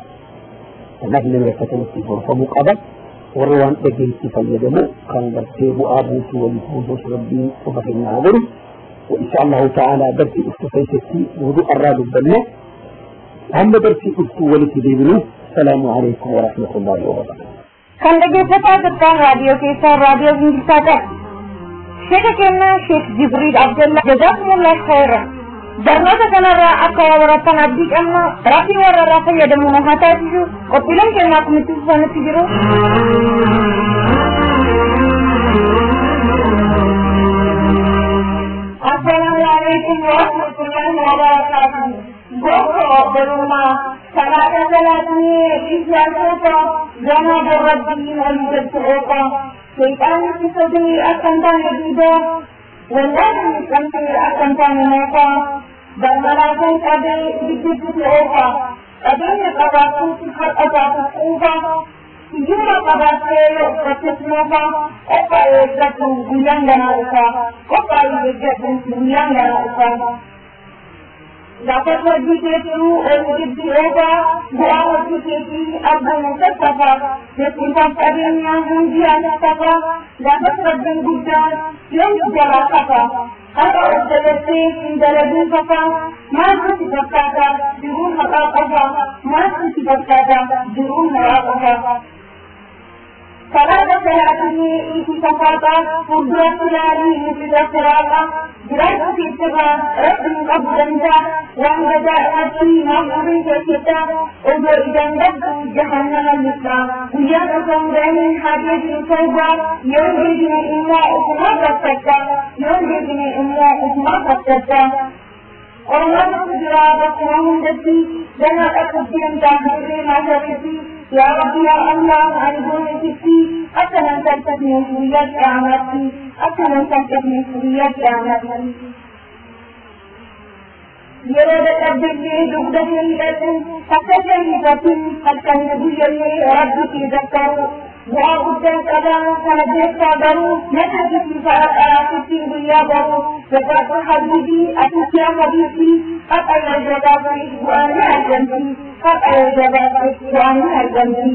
kanaaf nama rakkatanatti gorfamuu qaba. Warra waan dhageetti fayyadamu kan gartee bu'aa buusuu waliif buusuus rabbiin qofa keenya haa godhu. وإن شاء الله تعالى درسي أفتو وضوء الراد البناء هم درسي أفتو ولتديبنو السلام عليكم ورحمة الله وبركاته. Kan dhaggeeffataa jirtan raadiyoo keessaa raadiyoo Ingiliffaa Sheeka kennaa Sheek Jibriil Abdallaa jazaakumullah khairan. Barnoota kanarraa akka waa barattan abdii qabna raafii warra irraa fayyadamuun haa taasisu qophiileen kennaa kun itti fufanitti jiru. عليكم ورحمة الله وبركاته. Gosa obbolummaa salaata salaatni ijaarsoota gama rabbiin olii galchu oofa. Seexaanni si sodee akka hin taane diidaa, wallaahi miidhamtee akka hin taane moofa. Balbalaataan qabee gidduutti si oofa. Qabeenya qabaachuutti har'a baatu quufa. Hiyyummaa qabaattee yoo uffattes moofa. Qophaa'ee eeggadhu guyyaan ganaa dhufa. Qophaa'ee eeggadhu guyyaan ganaa dhufa. Gaafa hojii keetuu ol giddi oofa, bu'aa hojii keetii argamu sassafa. Beekumsaaf qabeenyaa hundi hasasafa. Gaafas rabbiin guddaan yoom jalaa kafa. Har'a of dagattee hin dalaguun fafa. Maaltu si fakkaata jiruun haqaa qofa? Maaltu si fakkaata jiruun haqaa qofa? Salaata salaatinii itti safaata, fuulduratti ilaalii nuti siraaqa. Jiraachuu keessirraa rabbiin qabu danda'a, waan gadaa irratti maaf umrii keessetta, odoo ijaan qabdu jahannama lixxa. Guyyaan osoo hin gahin haa deebinu tawbaa, yoo hin deebine immoo ofumaa gabbatta, yoo hin deebine immoo ofumaa gabbatta. Qormaatatu jira bakkuma hundatti, ganaa dhaquuf deemta dirree maasaritti. Yaa Rabbi yaa Allah ani goone sitti, akka nan salphatne guyyaa qiyaamaatti, akka nan salphatne guyyaa qiyaamaatti. Yeroo dadhabdellee dugda kee hidhadhu, takka ishee hin hifatin, halkanii guyyallee Rabbi kee zakkaru. Bu'aa guddaa qaba kana beektaa garuu, na argisiisa qaraasittiin guyyaa baru. Jabaadhu habiibii, atis yaa habiibbii, haqa yoo jabaatte bu'aan ni argamti. Haqa yoo jabaatte bu'aan ni argamti.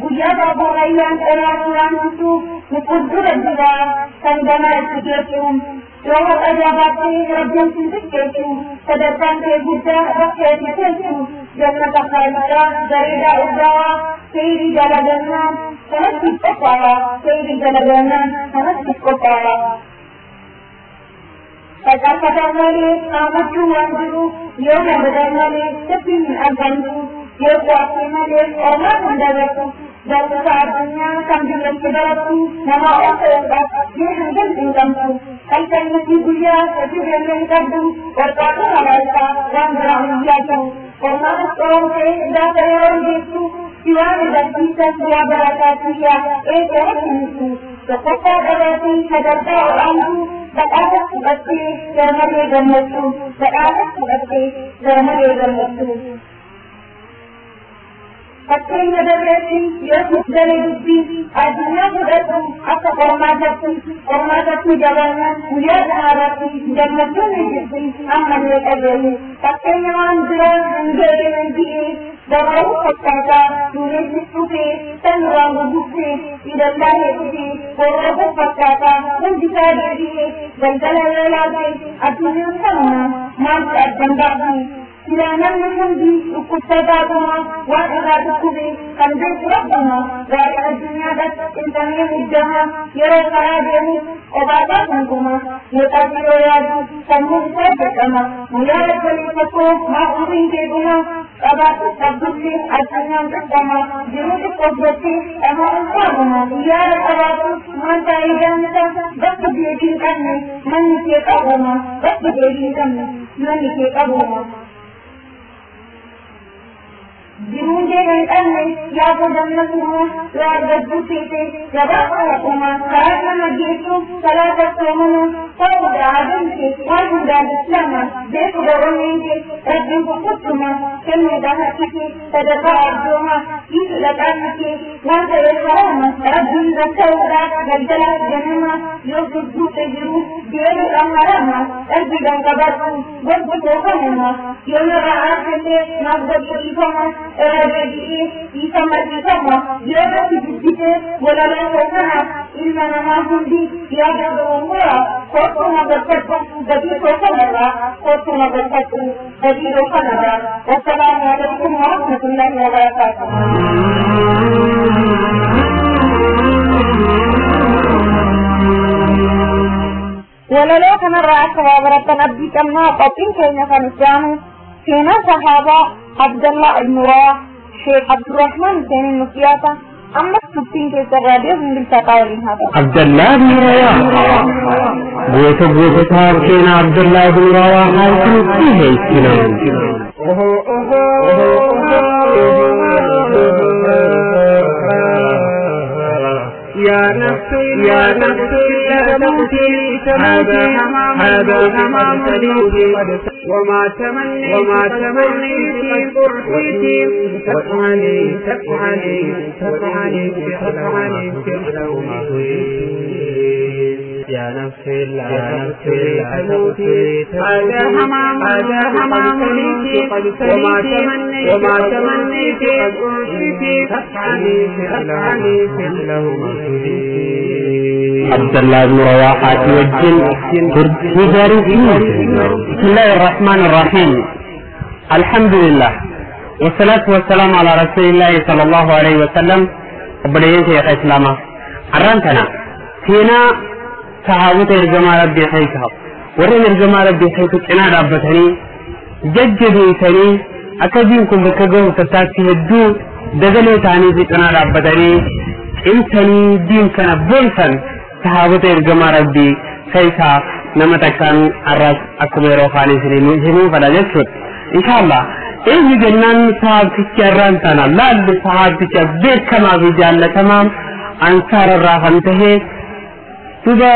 Guyyaa baabuurayyaan dheeraa turantu nu fuuldura jira kan ganaa itti geessu. Yoo haqa jabaatte rabbiin sin xiqqeessu, sadarkaan kee guddaa bakka itti teessu. Jannata khaaliqaa bareedaa urgaawaa, kheyrii dalagannaan kanatti qophaa'a, kheyrii dalagannaan kanatti qophaa'a. Facaafatan malee haammachuu waan jiru, yoo nagadan malee sirriin hin argamtu, yoo qo'atte malee ormaan hin dabartu. Barumsa addunyaa kan biyyatti barattu nama ol ta'uudhaaf mee hangam xiinxamtu. Halkan fi guyyaa hojii hin qabdu, warqaatu malaayikaa waan biraa hin yaaddu. Qormaata qoramtee gaafa yeroo geessu si waan barsiisan yaa barataa kiyya eessa hojii Tokkoffaa dhabaatii sadarkaa ol'aantuu badhaasa fudhattee garmalee gammachuu, badhaasa fudhattee garmalee gammachuu. Fakkeenya darbeetti yoo siif gale dubbii, addunyaa fudhadhu akka qormaatatti, qormaatatti jabaannaan guyyaa dhumaarratti gammachuun ni jirti ammallee qajeeli. Fakkeenya waan biraa hanga eegalan ji'ee gabaabuu fakkaataa duumessi dhufee kan duraan gurguddee ilallaahee dhufee gorrafuu fakkaataa hundi isaa deebi'ee galgala yoo laalte addunyaan kanuma maaltu addan baafne. Silaa namni hundi dhukkubsataatuma waan irraa dhukkube kan beeku rabbuma. Waa'ee addunyaadhaaf xinxamee muddama, yeroo karaa deemu qobaasaa gunguma, yoo qalbii yaadu sammuun isaa jeqama. Guyyaa obboleessa koo maaf umriin kee dhuma, qabaatu dhabdullee addunyaan xiqqoma, jiruu xiqqoof jettee dhama'uun qaabuma. Guyyaa qabaatu maal faayidaan isaa, bakka deebii hin qabne manni kee qabuma, bakka deebii hin qabne manni kee qabuma. Jiruun deema hin qabne yaa gammaduma, yoo argachuu feete gabaa qo'atuma, karaa nama geessu salaata soomama ta'uudha adeemse waan hundaan islaama beekuudha onneen kee rabbiin kukkuttuma kennuudha harki kee sadaqaa arjooma dhiisuudha qaamni kee waan ta'e haraama rabbiin rakka'uudha galgala ganama yoo gurguute jiru deemuudha haraama qalbiidhaan qabadhu gorsi koo kanuma yoo narraa aartellee naaf godhu dhiifama irra deebi'ee dhiifama dhiifama yoo natti jibbite walaloo koo kana ilma namaa hundi yaada gowwoomsaa kootu na galfadhu badii koo kanarraa, kootu na galfadhu badii koo kanarraa. Wassalaamu alaikum warahmatullahi wabarakaatuh. Walaloo kanarraa akka waa barattan abdii qabnaa. Qophiin keenya kan itti aanu seenaa sahaabaa Abdallah ibn Rawah Sheekh Abdurrahman Huseeniin nuuf dhiyaata. Ammas turtiin keessa raadiyoo Gingilchaa waliin haa ta'u. Abdallaa ibn Rawaahaa goota goototaa seenaa Abdallaa ibn Rawaahaa isinitti dhiheessina. يا نفس يا نفس لا تموتي هذا هذا حمام الموت وما تمنيت وما تمنيت قد تفعلي تفعلي تفعلي تفعلي يا نفس لا نفس لا تموتي هذا حمام هذا حمام الموت وما تمنيت وما تمنيت قد تفعلي تفعلي فعله. عبد الله بن رواحة وجن بسم الله الرحمن الرحيم. الحمد لله والصلاة والسلام على رسول الله صلى الله عليه وسلم. وبليين شيخ إسلاما أرانتنا فينا صحابة الجماعة ربي حيثها ورين الجماعة ربي حيث إنا ربتني ججبيتني أكدينكم بكجو تتاكي هدو دجلي تاني في إنا ربتني إنساني دين كان بولسن صحابة الجماعة ربي كيسا نمتكن الرأس أكبر خالص لنو فلا جسد إن شاء الله. إيه جنان صحاب تكران تنا لا صحاب تكبر كما في جالة تمام أنصار الراحة انتهي تبا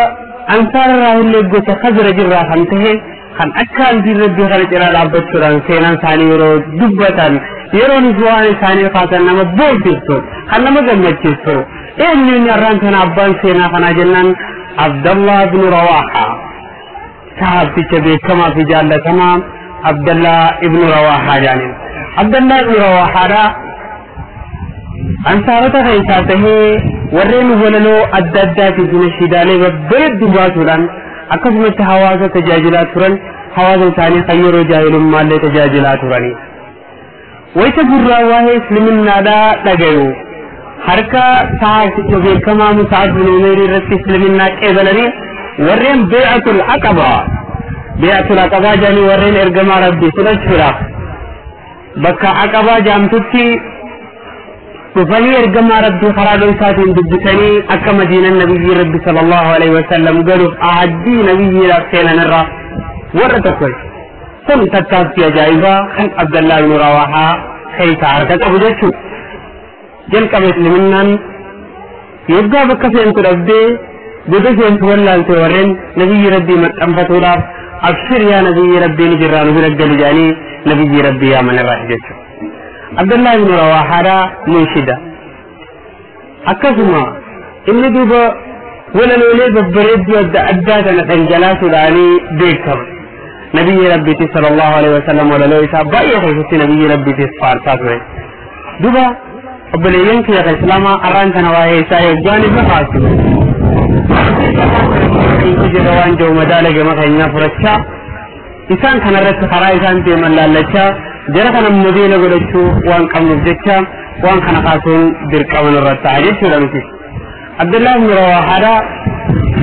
أنصار الراحة اللي قلت خزرج الراحة انتهي خان أكال دي ربي خلق إلى العبد سوران سينان ثاني يرو دبتان يرو نزوان ثاني خاطر نما بولتستو خان نما جمتستو. إيه من الران تنا أبان سينا خنا جنان عبد الله بن رواحة صحاب تكبر كما في جالة تمام عبد الله ابن رواحة يعني عبد الله ابن رواحة را أنصارته خيساته ورين وللو أدى في نشيدالي وبرد دواتوران أكثر حواسة تجاجلات توران حواسة ثاني خير جاهل مال تجاجلات توراني ويتجرى وهي اسلمنا لا تجيو حركة ساعة كما مساعد بن عمير رسي اسلمنا كيبلني ورين بيعة العقبة بيعة العقبة جاني ورين إرجما ربي سنشفرا بكا عقبة جامتتي وفني إرجما ربي خراب ساتين دبتني أكا مدينة النبي ربي صلى الله عليه وسلم قالوا أعدي نبي رسينا نرى ورتكوي ثم تتابتي جائزة خن عبد الله بن رواحة خيسا عركة أبو جشو جلق مسلمنا يبقى بكا سينتو ربي بدو سينتو ولا انتو ورين نبي ربي متأنفتو راف أبشر يا نبي ربي نجران برقل جاني نبي ربي يا من الراح جشو عبد الله بن رواحة منشدة أكثما إني دوبا ولا نولي ببريد ودى أداتنا تنجلاس لاني بيكم نبي ربي صلى الله عليه وسلم ولا لو إساب بأي خيسة نبي ربي تصفار ساتوه دوبا أبليين كي الإسلام أران تنواهي سايق جانب خاص جوان جو مدالة جمع فرشا إسان كان رت خرا إسان تيمن لالچا جرى كان مدينة قلتشو وان قمنا جتشا وان كان قاسون درقمن الرت عجيش ولمسي عبد الله بن رواحة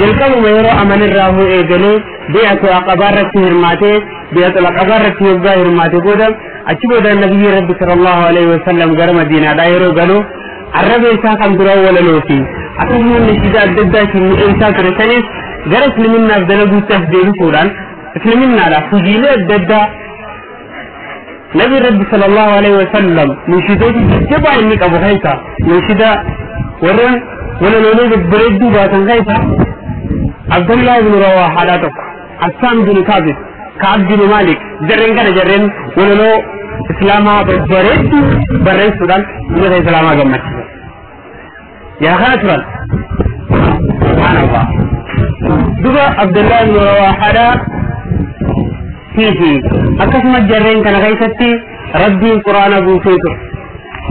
جلقب ميرو أمن الراهو إيجلي بيعة العقبة رت هرماتي بيعة العقبة رت يبقى هرماتي قدم أتشبه ده النبي رب صلى الله عليه وسلم قال مدينة دايرو قالوا الرب إساء كان درو ولا لوتي أكثر من شدة ضد في إنسان ترسنس جرس لمنا بدلو تهديد فوران لمنا لا فجيلة ضد نبي رب صلى الله عليه وسلم من شدة جبا إنك أبو خيسة من شدة ورن ولا لولي بريد باتن خيسة عبد الله بن رواحة لا تقع حسان بن ثابت كعب بن مالك جرين كان جرين ولا لو إسلاما بريد بريد سودان من إسلاما جمعت يا خاترا سبحان الله دوبا عبد الله بن رواحة فيه أكثر جرين كان غيثتي ربي القرآن أبو فيتر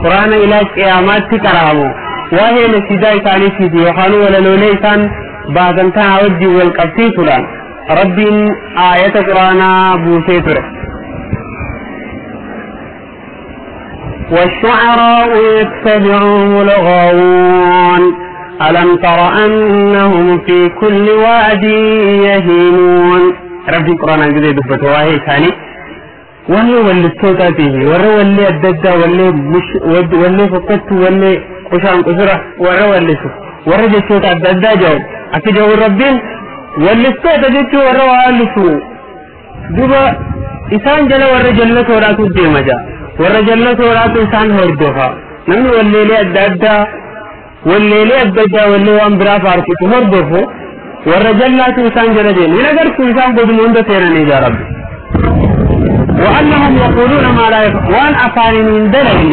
قرآن إلى قيامات تكرامو وهي نسيدا إساني سيدي وخانو ولا لوليسان بعد أن تعودي والقبسي فلان ربي آية قرآن أبو فيتر والشعراء يتبعهم الغاوون ألم تر أنهم في كل واد يهيمون ربي القرآن عندي دبته وهي ثاني وهي واللي الصوت فيه واللي الددة واللي مش واللي فقدت واللي qushaan qusura warra wallisu warra jechoota adda addaa jedhu akka jedhu rabbiin wallistoota jechuu warra wallisu duba isaan jala warra jallatoodhaatu deema jaa warra jallatoodhaatu isaan hordofa namni walleelee adda addaa walleelee adda addaa wallee waan biraa faarsitu hordofu warra jallaatu isaan jala deema hin agartuu isaan goduma hunda seenanii jaa rabbi. وأنهم يقولون ما لا يفعلون وأن أفعل من دلين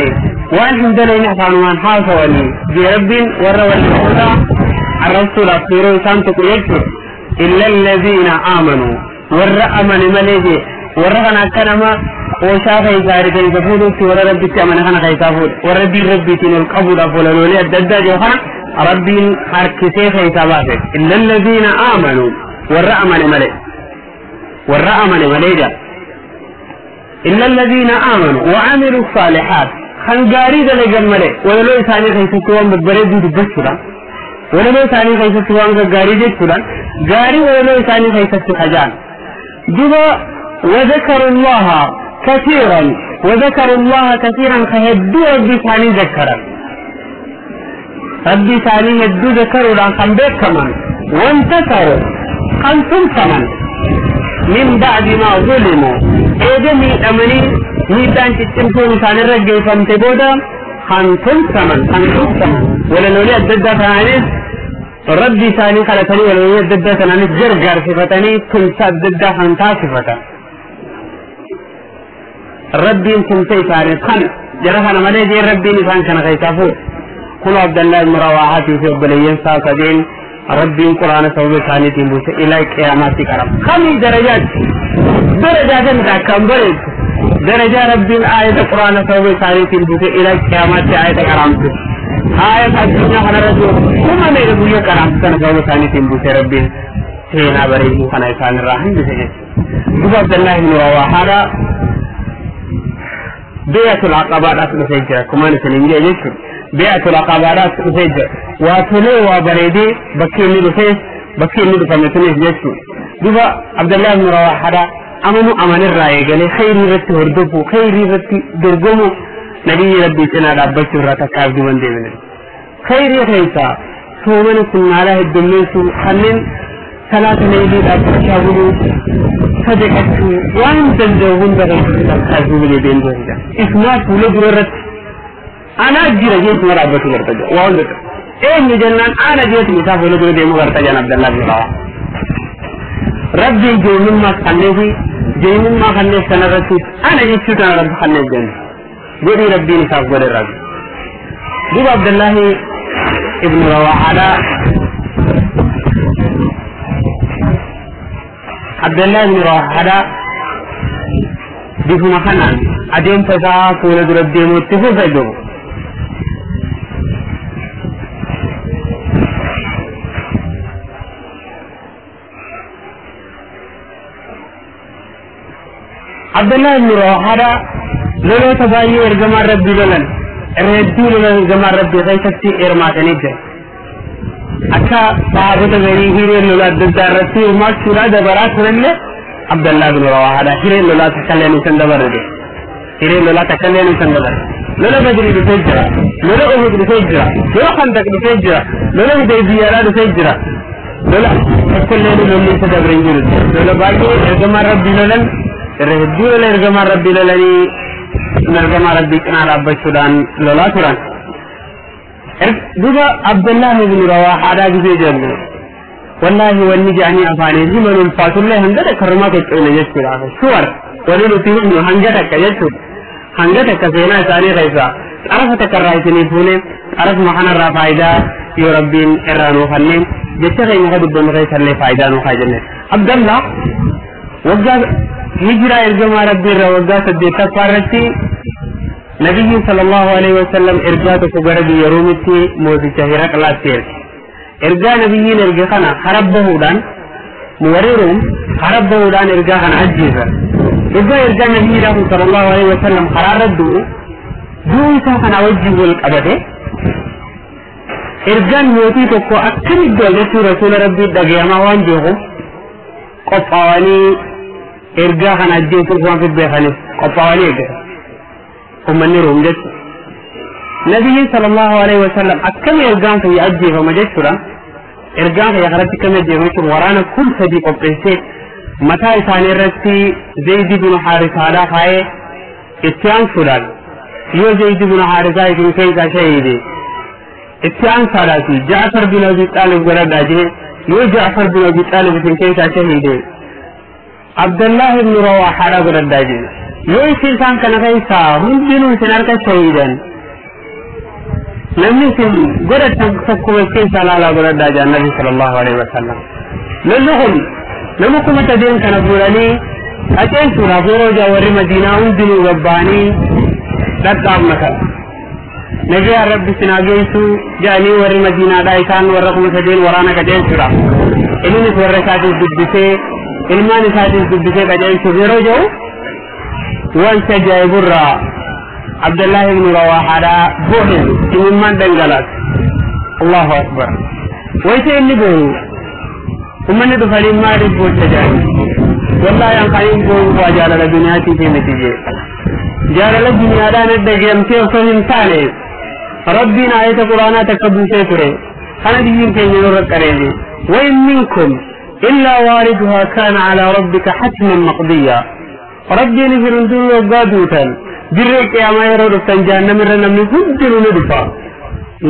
وأن من دلين أفعل من حاصوني برب وروا الهدى الرسول أصيروا سانتك يجر إلا الذين آمنوا ورأ من مليه ورأنا كلمة وشاف إزاري كيفودو في ورا ربي تأمن خنا كيفود وربي ربي تين القبول أفولولي الدجاج وخنا ربي حركسي خيساباتك إلا الذين آمنوا ورأ من مليه ورأ من مليه إلا الذين آمنوا وعملوا الصالحات خنجاري دلقن ملي ولو إساني خيستوان ببريد دبسولا ولو إساني خيستوان غاري جيسولا غاري ولو إساني خيستو حجان جبا وذكروا الله كثيرا وذكروا الله كثيرا خهدوا ربي ثاني ذكرا ربي ثاني هدو ذكروا لان خنبيك كمان وانتصروا خنتم كمان من بعد ما ظلموا إذا ميدامني ميدان تتمتون إسان الرجل فامتبودا خنتم ثمن خنتم ثمن ولا نولي الددة ثانيس ربي ثاني خلتني ولا نولي الددة ثانيس جرجر صفتني تمسى الددة خنتا صفتا ربي تمسى ثانيس خن جرحنا مليجي ربي نسان كان خيسافو قل عبد الله بن رواحة في أبليين ساسدين ربي القرآن سوى ثاني تنبوس إلى قيامات كرم خمي درجات درجات كم برد درجة ربي آية القرآن سوى ثاني تنبوس إلى قيامات آية كرام آية الدنيا خنا رسول كم مير بوجه كرام سنة سوى ثاني تنبوس ربي سينا بريء خنا إنسان الرحم بسجد عبد الله بن رواحة بيعة العقبة لا تسجل كمان سنين جيش بيعة العقبة لا تسجل واتولي وبريدي بكي ندفيس بكي ندفمتنيس جيش دوبا عبد الله بن رواحة أمنو أمن الرأي قال خير رتي هردفو خير رتي درقمو نبي ربي سنة ربك رتكاف دون ديمن خير خيسا سومن كنا على الدميسو خلين ثلاثة ليلي أبشاولو صدقتو وان دلدوهن بغير تكاف دون ديمن إسمات ولد أنا أجير جيت مرابط مرتجع وأقول إيه جنان أنا جيت مسافر ولد ديمو مرتجع عبد الله بن رواحة ربي جيمن ما خليه جيمن ما خليه سنة رسول أنا جيت شو أنا رب خليه جنة قولي ربي نساف قولي ربي دوب عبد الله ابن رواحة عبد الله بن رواحة بفما خنان أديم فسا فولد ربي متفو فجو عبد الله بن رواحة لولو تبايي إرجما ربي لولن الردو لولن إرجما ربي غيثتي إرماتني جاي أكا صحابة غيري هيري لولا ددارتي وما شورا دبرات لله عبد الله بن رواحة هيري لولا تكلم سندبر دي هيري لولا تكلم سندبر لولا بدري بفجرة لولا أحد بفجرة لولا خندق بفجرة لولا حديبية بفجرة لولا تكلم لولن سندبرين جرد لولا باقي إرجما ربي لولن الرهدو لولا إرجما ربي لولني إرجما ربي كنا رب السودان لولا تران دوبا عبد الله بن رواحة على جزء جنة والله والنجاني أفاني زمن الفاتح الله هندك كرمك تقول يسر شور ولو تيهم هنجتك يسر هنجتك سينا ثاني غيثا عرفتك الرئيسني فوني عرف محنا الرافايدا يربين إرانو خنين جتغي مغد بن غيث اللي فايدا نوخا جنة عبد الله وقع هجرة إرجما ربي وقع سديتا فارتي نبي صلى الله عليه وسلم إرجاته قرب يرومتي موسى هرقل لا سير إرجاء نبيين إرجاءنا حربه دان موريرهم حربه دان إرجاءنا عجيزة إرجاء إرجاء نبي صلى الله عليه وسلم حرارة دو دو إساقنا وجهه القبده إرجاء موتي تكو أكثر الدولة رسول ربي دقياما وانجوه قطعاني إرجاءنا عجيزة في البيخاني قطعاني إرجاء ummanni Room jechuudha. نبي صلى الله عليه وسلم أكم إرقام في أجي فما جيشورا إرقام في أخرتي كم أجي فما ورانا كل صديق قبسي متى إساني رتي زيد بن حارثة لا خاي اتيان فلان يو زيد بن حارثة يكون كيسا شهيدي اتيان سالاتي جعفر بن أبي طالب قرد أجي يو جعفر بن أبي طالب يكون كيسا شهيدي عبد الله بن رواحة لا قرد أجي يو إنسان كان كيسا هم بنو سنارك شهيدا لم يكن قرد تكوى كيسا لا لا قرد أجي النبي صلى الله عليه وسلم للهم لما كنت تدين كان فلاني أتين سورة فروجا وري مدينة وندنو رباني لقاب مكان نبي رب سناجيسو جاني وري مدينة دايسان ورقم تدين ورانا كدين سورة إنني ورساتي دبسي إلمان ساتي دبسي كدين سورة وانت جاي برا عبد الله بن رواحة بوهن إمام دنجلات الله أكبر ويسي اللي بوهن ومن دفعين ما ربو تجاني والله ينقعين بوهن وجعل لدنياتي في نتيجة جعل لدنيا لا ندقيم كيف فهم ثاني ربنا آية قرآن تكبو سيطري أنا دين كي ينور كريمي وإن منكم إلا واردها كان على ربك حتما مقضيا ربي نفرن دون وقادوتا جريك يا ما يرود جهنم رنم نفجر ندفع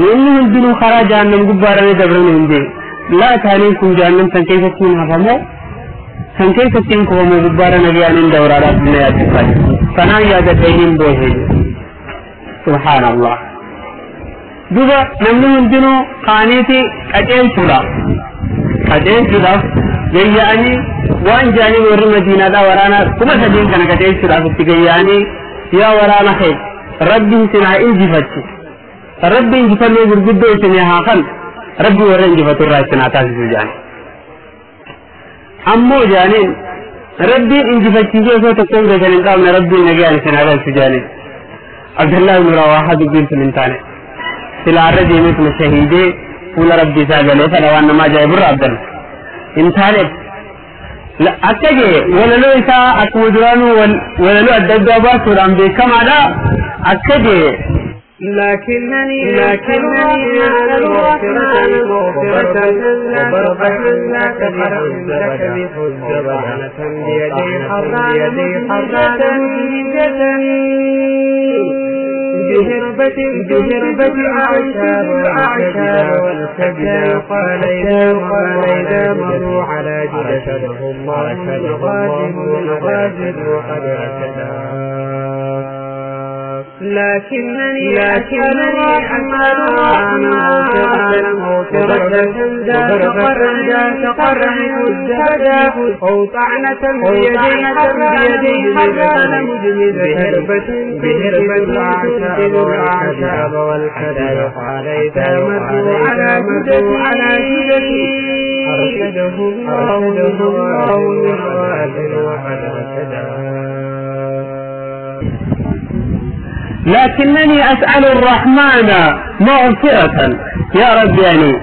وإنهم دون خراج جهنم قبارا ندبرن هندي لا تانيكم جهنم سنكيف تكون هفمو سنكيف تكون كومو قبارا نبيان دورا ربنا يا تفاج فنا يادتين بوهي سبحان الله دوبا نمنهم دونو قانيتي قجين سولا قجين سولا يعني وان جاني ور مدينة دا ورانا كما سدين كان قجين سولا فتقياني يا ورانا خير ربي سنا انجفتي ربي انجفتني غرغدو سنا هاخن ربي ور انجفتو رايسنا تاسو جاني امو جاني ربي انجفتي جو تكون جاني قامنا ربي نجاني سنا رايس جاني عبد الله بن رواحة بن سنتاني سلارة دينه شهيده فول ربي ساجله فلوان ما جاي بر عبد الله انتاني لا أتجي ولا لو إذا أكودرانو ولا لو الدبابات ورام بكم على أتجي لكنني أسأل الرحمن مغفرة وبرقة لا تبيح الزبد بيدي حران بهربة أعشاب والكبد قال إذا مروا على جدته الله الغازل وقد رشدا لكنني أسأل الرحمن مغفرة ذات قرن الزبد أو طعنة بيدي حران بهربة الأعشاب والكدر قال إذا مروا على جدتي أرشده الله من غازل وقد رشدا. لكنني أسأل الرحمن مغفرة يا رب يعني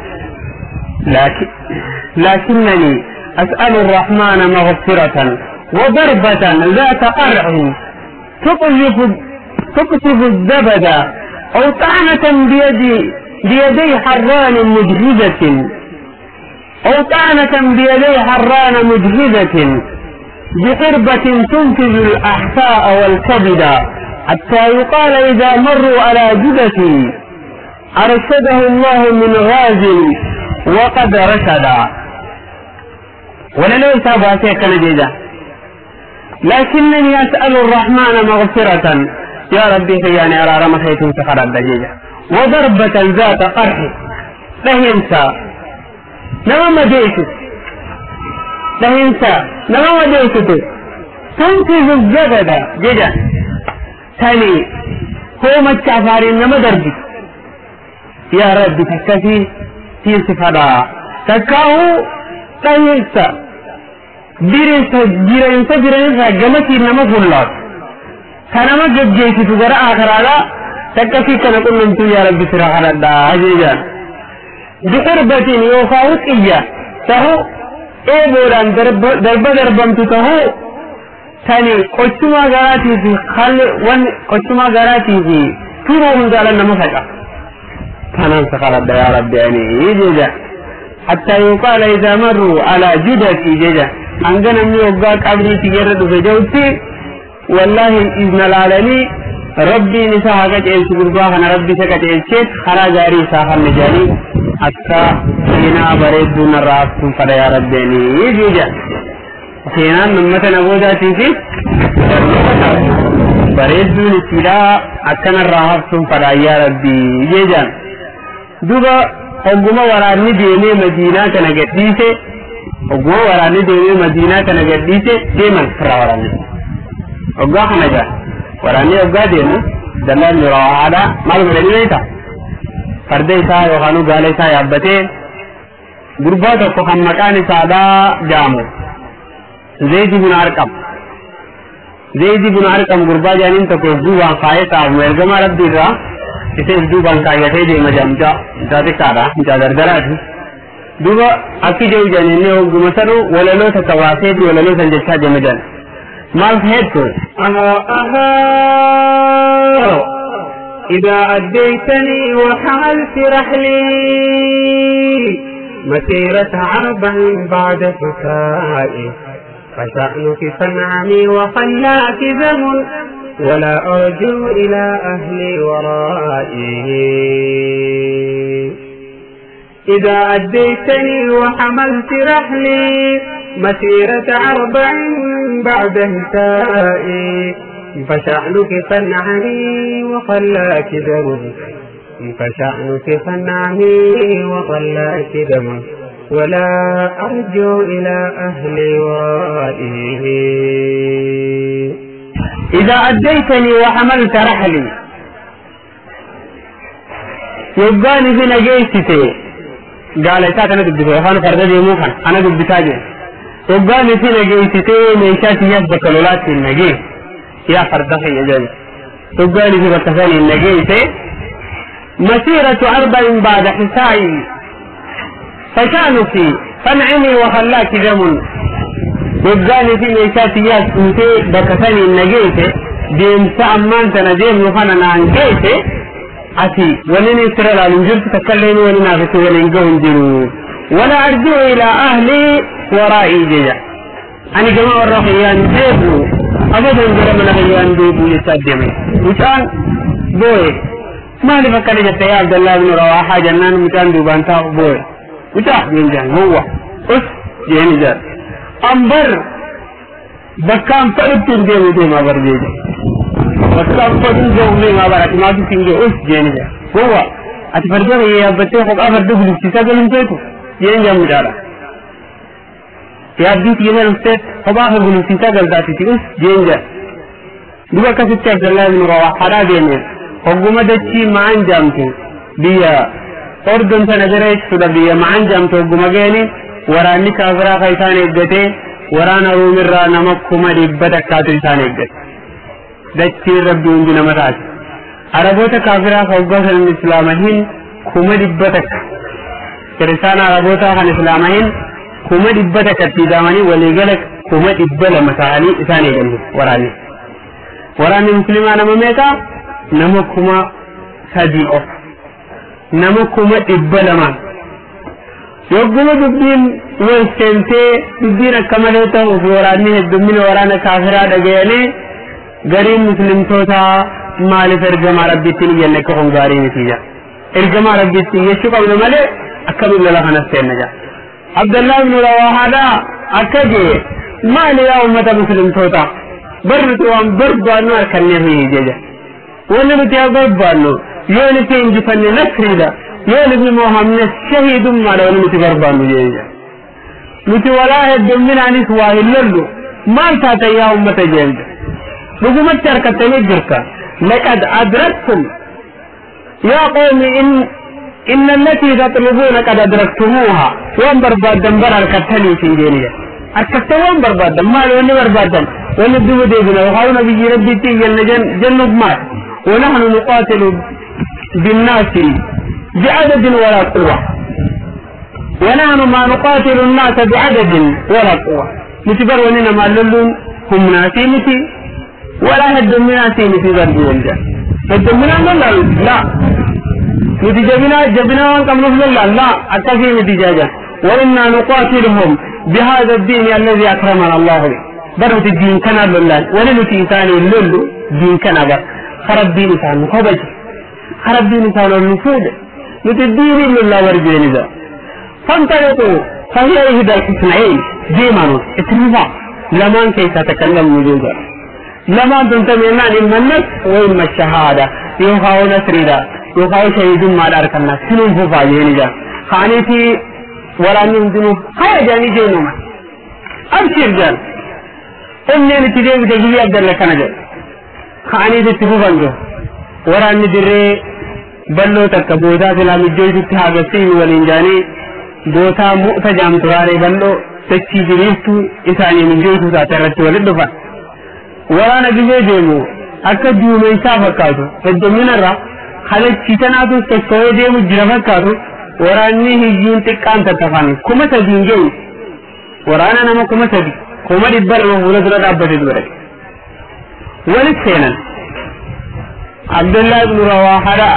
لكنني أسأل الرحمن مغفرة وضربة ذات قرع تقصف الزبد أو طعنة بيدي حران مجهزة أو طعنة بيدي حران مجهزة بحربة تنفذ الأحساء والكبد حتى يقال إذا مروا على جدتي أرشده الله من غاز وقد رشدا. ولا لو سابعتك نجيدة. لكنني أسأل الرحمن مغفرة يا ربي خياني أرى رمخيت سخر الدجيجة وضربة ذات قرح لهنسا نما مديت لهنسا نما مديت تنفذ الزبد جدا ثاني هو متشافارين نما دربي يا ربي تكفي في سفرا تكاو تهنسا بيرنسا جيرنسا جيرنسا جمتي نما فلات كنما جدجيتي تجرا آخر تكفي كنقول من يا ربي سرا على دا بقربة يوفاوت إياه تهو إيبوران درب دربم تهو ثاني قچما غراتي في خل ون قچما غراتي في Turuu hundaalan nama faca. Kanaan sakaladha yaa Rabbi ani jeja. Hatta yuqaala idaa marruu alaa judati jeja. Hanga namni waggaa qabrii tiyyarra dhufe jehutti wallaahi izna laalanii rabbiin isaa haa qaceelchu gurbaa kana rabbi isa qaceelcheet karaa gaarii isaa kanna jedhanii akka seenaa bareedduu narraa haftuun fadha yaa Rabbi ani jeja. Seenaan ummata naboodaatii fi bareedduun isiidhaa akkanarraa haftuun fadha yaa Rabbi jejaan. Duba hogguma waraanni deemee Madiinaa kana gadhiise, hogguma waraanni deemee Madiinaa kana gadhiise deeman firraa waraanni. Hoggaa kana jaa waraanni hoggaa deemu dallaan Rawahaadhaa maal godhanii beektaa? Farda isaa yookaan gaala isaa yaabbatee gurbaa tokko kan maqaan isaadhaa jaamu Zayd ibn Arqam. Zayd ibn Arqam gurbaa jaaniin tokko duubaan kaayee taa'u ergamaa Rabbii irraa isa duubaan kaayyatee deema jaamcaa mucaa xiqqaadha mucaa dardaraati. Duuba akki jiru jaaniin hogguma sanuu walaloo takka baasee walaloo san jechaa deema jaan. Maal heettu? إذا أديتني وحملت رحلي مسيرة 4 بعد حسائي فشأنك فانعمي وخلاك ذم ولا أرجو إلى أهلي ورائي. إذا أديتني وحملت رحلي مسيرة 4 بعد هسائي فشأنك فانعمي وخلاك دم فشأنك فانعمي وخلاك دم ولا أرجو إلى أهلي ورائي. إذا أديتني وحملت رحلي يبقاني في نجيستي قال إساك أنا دبتي وخان فرددي موخان أنا دبتاجي يبقاني في نجيستي ميشاتي يبقى لولاتي النجي يا فردخي يا جاي يبقاني في بكثاني النجيستي مسيرة 4 بعد حسائي فشأنك فانعمي وخلاك دم يبقاني في ميشاتي يبقى بكثاني النجيستي deemsa ammaan tana deemnu kana naan geesse ati waliin sira ilaalu jirtu takkallee waliin haafisi waliin gahu hin jiru. Wala arji'u ilaa ahlii waraa'ii jeja. Ani gama warra kiyyaan deebi'u abadan gara mana kiyyaan deebi'u jechaa deeme. Mucaan boo'e maaliif akkana jette yaa Abdallaa ibn Rawaahaa jennaan mucaan duubaan taa'u boo'e. Mucaa jeen jaan gowwa us jeen jaan. Ambar bakkaan fadhutti hin deemu deemaa bar jeja. Bakkaan fadhuun gahu deemaa bar ati maaf isin gahu us jeen jaan gowwa ati farda kiyya yaabbattee kophaa farda gulufsiisaa galuun feetu jeen jaan mucaadha. Yaabbii kiyya dhuftee kophaa ka gulufsiisaa galtaatiti us jeen jaan. Duba akkasitti Abdallaa ibn Rawaahaadhaa deeme hogguma dachii ma'an jaamtu biyya Ordon sana bira jechuudha biyya ma'an jaamtu hogguma ga'anii waraanni kaafiraa ka isaan eeggatee waraana Ruumirraa nama 100,000 isaan eeggate. Dachiin Rabbi hundi nama taate. Araboota kaafiraa ka hoggaa sanan Islaamahin 100,000. Kiristaana Araboota kan Islaamahin 100,000 ida'amanii waliigala 200,000 ta'anii isaan eegan waraanni. Waraanni Musliimaa nama meeqa? Nama 3,000 of. Nama 200,000. Yogguma dubbiin wal seentee dubbiin akka malee ta'uuf waraanni heddummina waraana kaafiraa dhagayanii gariin muslimtoota maaliif ergamaa Rabbiitti hin iyyanne akka kun gaarii miti jedha. Ergamaa Rabbiitti iyyachuu qabna malee akkamiin lola kanas seenna jedha. Abdallaa ibn Rawaahaadhaa akka jee maali yaa uummata muslimtoota barri nuti waan barbaannu harkanneef jedha. Wanni nuti haa barbaannu yoo nuti injifanne nasriidha. Yoo nuti moohamne shahiidummaadha wanni nuti barbaannu jedha. Nuti walaa heddumminaanis waa hin lollu maal taatan yaa uummata jedha. Dhugumatti harkattanii jirta. Laqad adraktum yaa qawmi inna allatii tatlubuuna qad adraktumuuha waan barbaaddan bara harkattanii isin jeeniya. Harkattee waan barbaaddan maal wanni barbaaddan wanni duba deebina yookaan nabiyyi Rabbiitti iyyanna jennuuf maal ونحن نقاتل بالناس بعدد ولا قوة ونحن ما نقاتل الناس بعدد ولا قوة نتبر وننا ما للون هم ناسي متي ولا هد من ناسي متي برجو والجا Heddumminaan lollaan laa. Nuti jabinaa jabinaa waan qabnuuf lollaan laa akkasii miti jaajan. وإنا نقاتلهم بهذا الدين الذي أكرمنا الله به. برد الدين كان لله ولنتي إنسان لولو دين كان بر خرب دين إنسان خبج خرب دين إنسان النفوذ نتي الدين لله ورجين ذا فانطلقوا فهي إحدى الحسنين ديمانو اترفع لمن كيف تتكلم وجودا لمن تنتمي إما النصر وإما الشهادة يوخاو نصر يوخاو شهيد ما دارك الناس سنين فوفا جيني خانيتي ولا نندنو هيا جاني جينوما أبشر جان أمني نتيجة بتجي عبد الله كان جل خاني تتفوفان جو ورا ندري بلو تكبوتا سلام الجيش تهاجسي ولينجاني بوتا مؤتجام تراري بلو تكي جريستو إساني من جيش ساترت ولدفا ورا نجي جيمو أكد يومي سافكاتو فالدمين الرا خلت شيطاناتو تسوي ديمو جرفكاتو waraanni hiyyuun xiqqaan tattafan 3000 jiru waraana nama 3000 200,000 fuula dura dhaabbate dura walit seenan Abdullah ibn Rawaha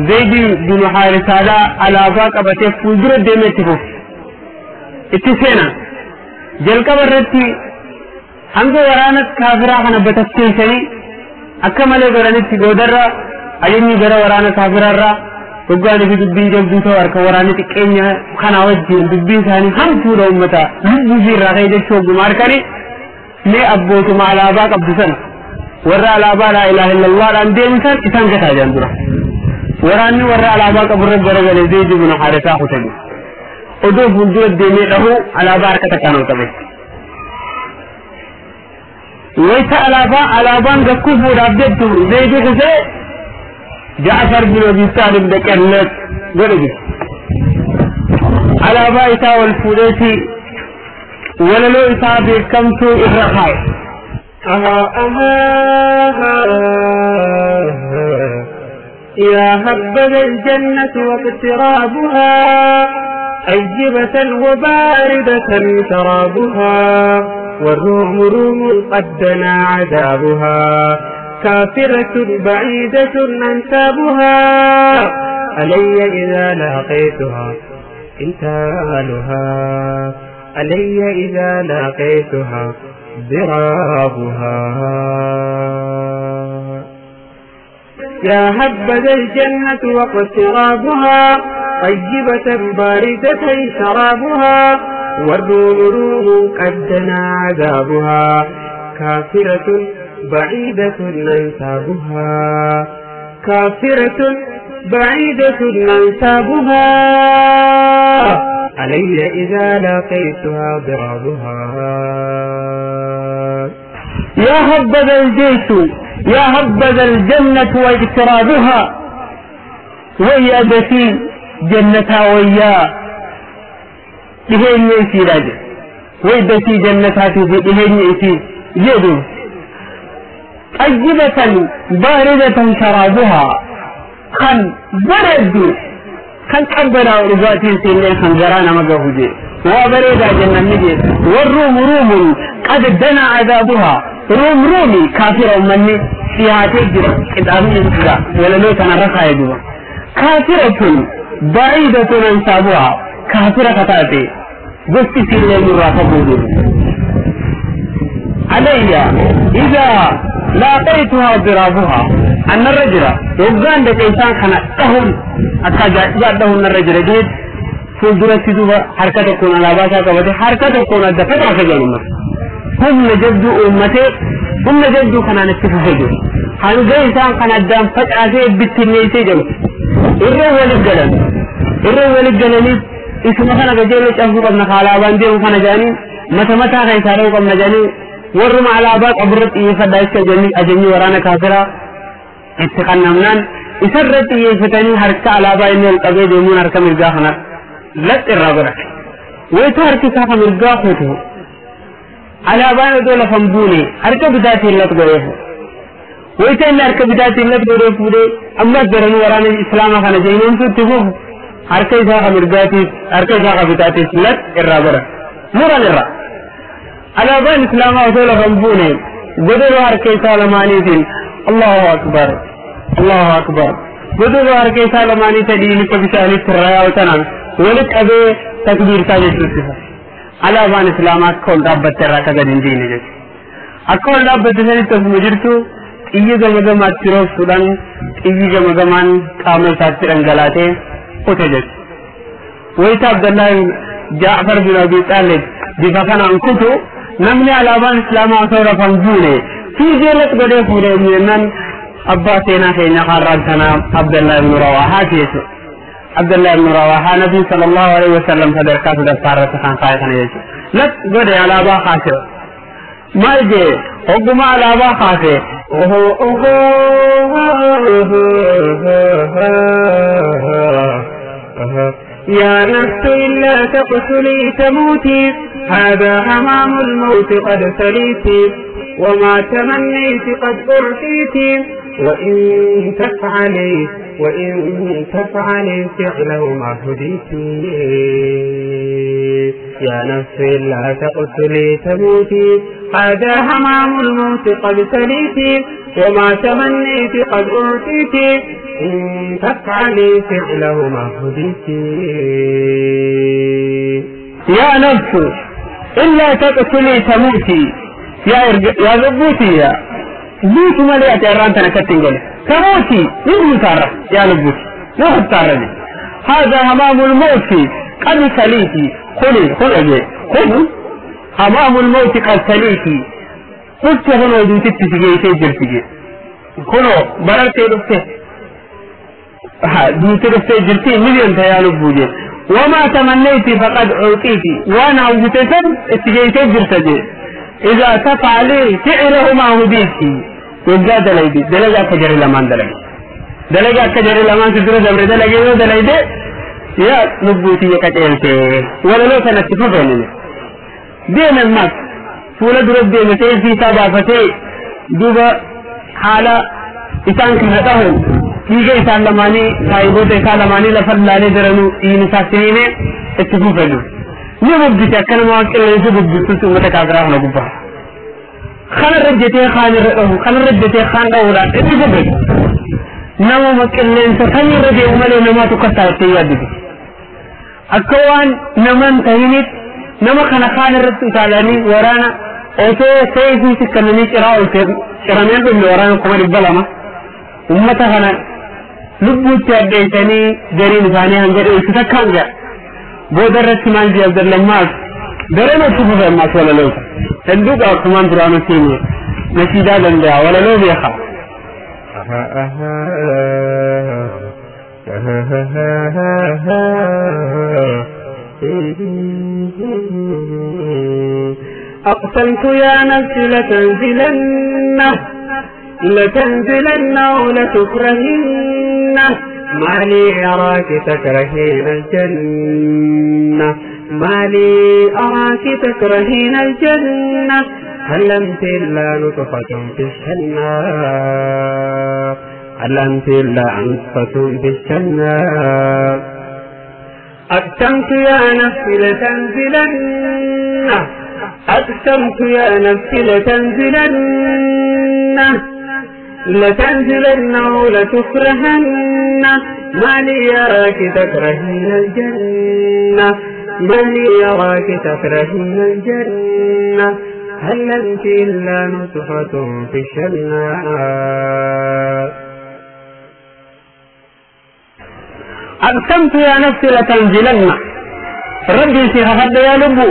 Zaid bin Haritha alaabaa qabatee fuuldura deemee itti fufe itti seenan jalqaba irratti hanga waraana kaafiraa kana batatteessanii akka malee godhanitti goodarra ajajni gara waraana kaafiraarraa waggaanii fi dubbiin jabduu ta'u harka waraanni xiqqeenya kana wajjin dubbiin isaanii hamtuudha uummata lubbuu fi irraa ka'e jechuu hogguma harkanii mee abbootuma alaabaa qabdu sana warra alaabaa laa ilaaha illallaadhaan deemsan isaan gataa jiran dura waraanni warra alaabaa qaburra garagalee Zayd ibn Haarisaa kutanii odoo fuuldura deemee dhahuu alaabaa harka takkaan ol qabe wayta alaabaan gakkuufuudhaaf jettu Zaydi kufee جعفر بن أبي طالب ذكرناك قربي على بايتا والفوليتي ولا لو إصابي كمتو الرخاء يا هبذا الجنة واقترابها طيبة وباردة شرابها والروم روم قد دنا عذابها كافرة بعيدة أنسابها علي إذا لاقيتها انتالها علي إذا لاقيتها ضرابها يا هبذا الجنة واقترابها طيبة باردة شرابها والروم روم قد دنا عذابها كافرة بعيدة أنسابها كافرة بعيدة أنسابها علي إذا لاقيتها ضرابها يا هبذا الجيش يا هبذا الجنة واقترابها ويا بتي جنتها ويا إهين يسي راجع ويا بتي جنتها في إهين يسي يدو طيبة باردة شرابها خن برد خن قبنا ورغاتي سنين خنجرانا مقهوجي وبريدا جنة نجي والروم روم قد دنا عذابها روم رومي كافر أمني فيها تجرى إدعامي إنسلا ولا لو تنرخها يدوها كافرة بعيدة أنسابها كافرة خطأتي قلت سنين الرافقودي علي إذا لاقيتها ضرابها أن الرجل وقان دك إنسان خنا تهون أكا جاء الرجل جيد فولدرة سيدوبة حركة تكون على باشا كبتي حركة تكون على دفت عشان أمة هم نجدوا أمتي هم نجدوا خنا نكتفوا فجر هنجي إنسان خنا الدم فجأة سيد بالتنيسي جل الرول الجلل اسمه خنا جيل أفضل قبنا خالا باندي وخنا جاني متى متى خيسارو قبنا جاني ورم على باك أبرت إيه فدايس جني أجني ورانا كافرة اتقنا منان إسرت إيه فتني حركة على با إنه القبيل يمون حركة مرجاحنا لا الرابرة ويتهرك ساقة مرجاحته على با دولة فنبوني حركة بداية لا تقوله ويتهن حركة بداية لا تقوله فودي أما درني ورانا الإسلام خنا جينون تفوه حركة ساقة مرجاحتي حركة ساقة بداية لا الرابرة مرة الرا على بان إسلام أصول فنبوني قدروا حركة سالمانيتين الله أكبر Allahu akbar. Godhuba harka isaa lamaanii sadii akka bishaanitti irra yaa'u tanaan walitti qabee takbiirtaa jechuutti. Alaabaan Islaamaa akka ol dhaabbatte irraa akka gadi hin diine jechuudha. Akka ol dhaabbatte sanitti ofuma jirtu xiyyi gama gamaatti roobsuudhaan xiyyi gama gamaan qaama isaatti dhangalaatee kute jechuudha. Wayita Abdallaa Jaafar bin Abi Xaalib bifa kanaan kutu namni alaabaan Islaamaa osoo lafa hin buune fiigee lak godhee fuudhee jennaan abbaa seenaa keenya har'aan sana Abdallaa ibn Rawaahaa jechuudha. Abdallaa ibn Rawaahaa Nabii sallallahu alaihi wasallam sadarkaa sadaffaa irratti kan kaa'e kana jechuudha. Lak godhe alaabaa kaase. Maal jee hogguma alaabaa kaase. يا نفس إلا تقتلي تموتي هذا همام الموت قد سليتي وما تمنيت قد أعطيتي وإن تفعلي وإن تفعلي فعله ما هديتي يا نفس لا تقتلي تموتي هذا همام الموت قد سليتي وما تمنيت قد أعطيتي إن تفعلي فعله ما هديتي يا نفس إلا تقتلي تموتي يا ربوتي يا بوت ما لي أتيران تنكتين قولي تموتي من تارة يا لبوتي نوح تارني هذا همام الموت قد سليتي خلي خلي خذ همام الموت قد سليتي قلت هنا دوتي تجي تجي تجي خلو بررتي دوتي دوتي دوتي جرتي مليون يا لبوتي وما تمنيت فقد أعطيتي وأنا عوزتي تجي تجي إذا تفعلي فعله ما هديتي وجا دليدي دلجا كجري لمان دلجا دلجا كجري لمان سدر دبر دلجا دليدي يا نبوتي يكتلتي ولا لو تنتفعني دين المس فولا درب دين في سبافتي دوبا حالة إسان كنتهم كيجي إسان لماني سايبوت إسان لماني لفر لالي درنو إنساسيني اتفوفنو ni bubbite akkanuma qilleensi bubbisutti uummata kaafiraa kana gubbaa. Kana rajjatee kaan irra dhahu, kana rajjatee kaan dhahuudhaan itti fufe. Namuma qilleensa samiirra deemu malee namaatu kassaattee yaaddite. Akka waan naman tahinitti nama kana kaan irratti utaalanii waraana osoo seefii sikkannanii ciraa oolchee cirameen dhumne waraana 200,000 uummata kana lubbuutti addeessanii gariin isaanii hanga dheessu takkaan ga'a. بودرت مان جي عبد الله درنا تشوفوا ما ولا لو صندوق كمان درانو سيني نشيدا دندا ولا لو بيخا أقسمت يا نفس لتنزلن لتنزلن ولتكرهن ما لي أراك تكرهين الجنة ما لي أراك تكرهين الجنة هل أنت إلا نطفة في الشنة هل أنت إلا نطفة في الشنة أقسمت يا نفسي لتنزلن أقسمت يا نفسي لتنزلن لتنزلن ولتكرهن ما لي أراك تكرهين الجنة ما لي أراك تكرهين الجنة هل أنت إلا نطفة في الشنة أقسمت يا نفسي لتنزلن ربي سيخفض يا لبو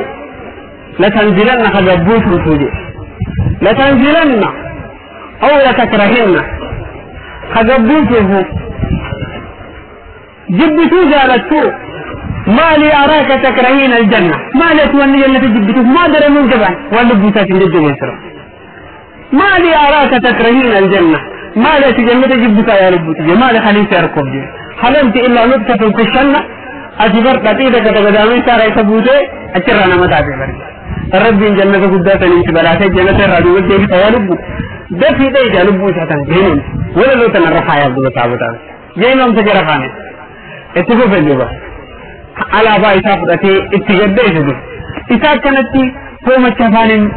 لتنزلن خذبوش رسولي لتنزلن أو لتكرهن خذبوشه جبتو جالتو ما لي أراك تكرهين الجنة ما لي أتوني جنة جبتو ما درى من جبان واللبوتات من جد يسر ما لي أراك تكرهين الجنة ما لي جنة جبتا يا لبوتي ما لي خليفة أركب جي حلمت إلا نطفة في الشنة أجبرت أتيتك تقدامي سارة يسبوتي أترانا ما تعبي برجع ربي جنة قداتني بلاتي جنة الرادو والدي توالبو ده في ده جالبو شاتن جينون ولا لو تنرفع يا عبد الله تعالى جينون تجرفاني اتفق في الجواب على باي سافرتي اتجدد جدو إذا كانت هو متفانين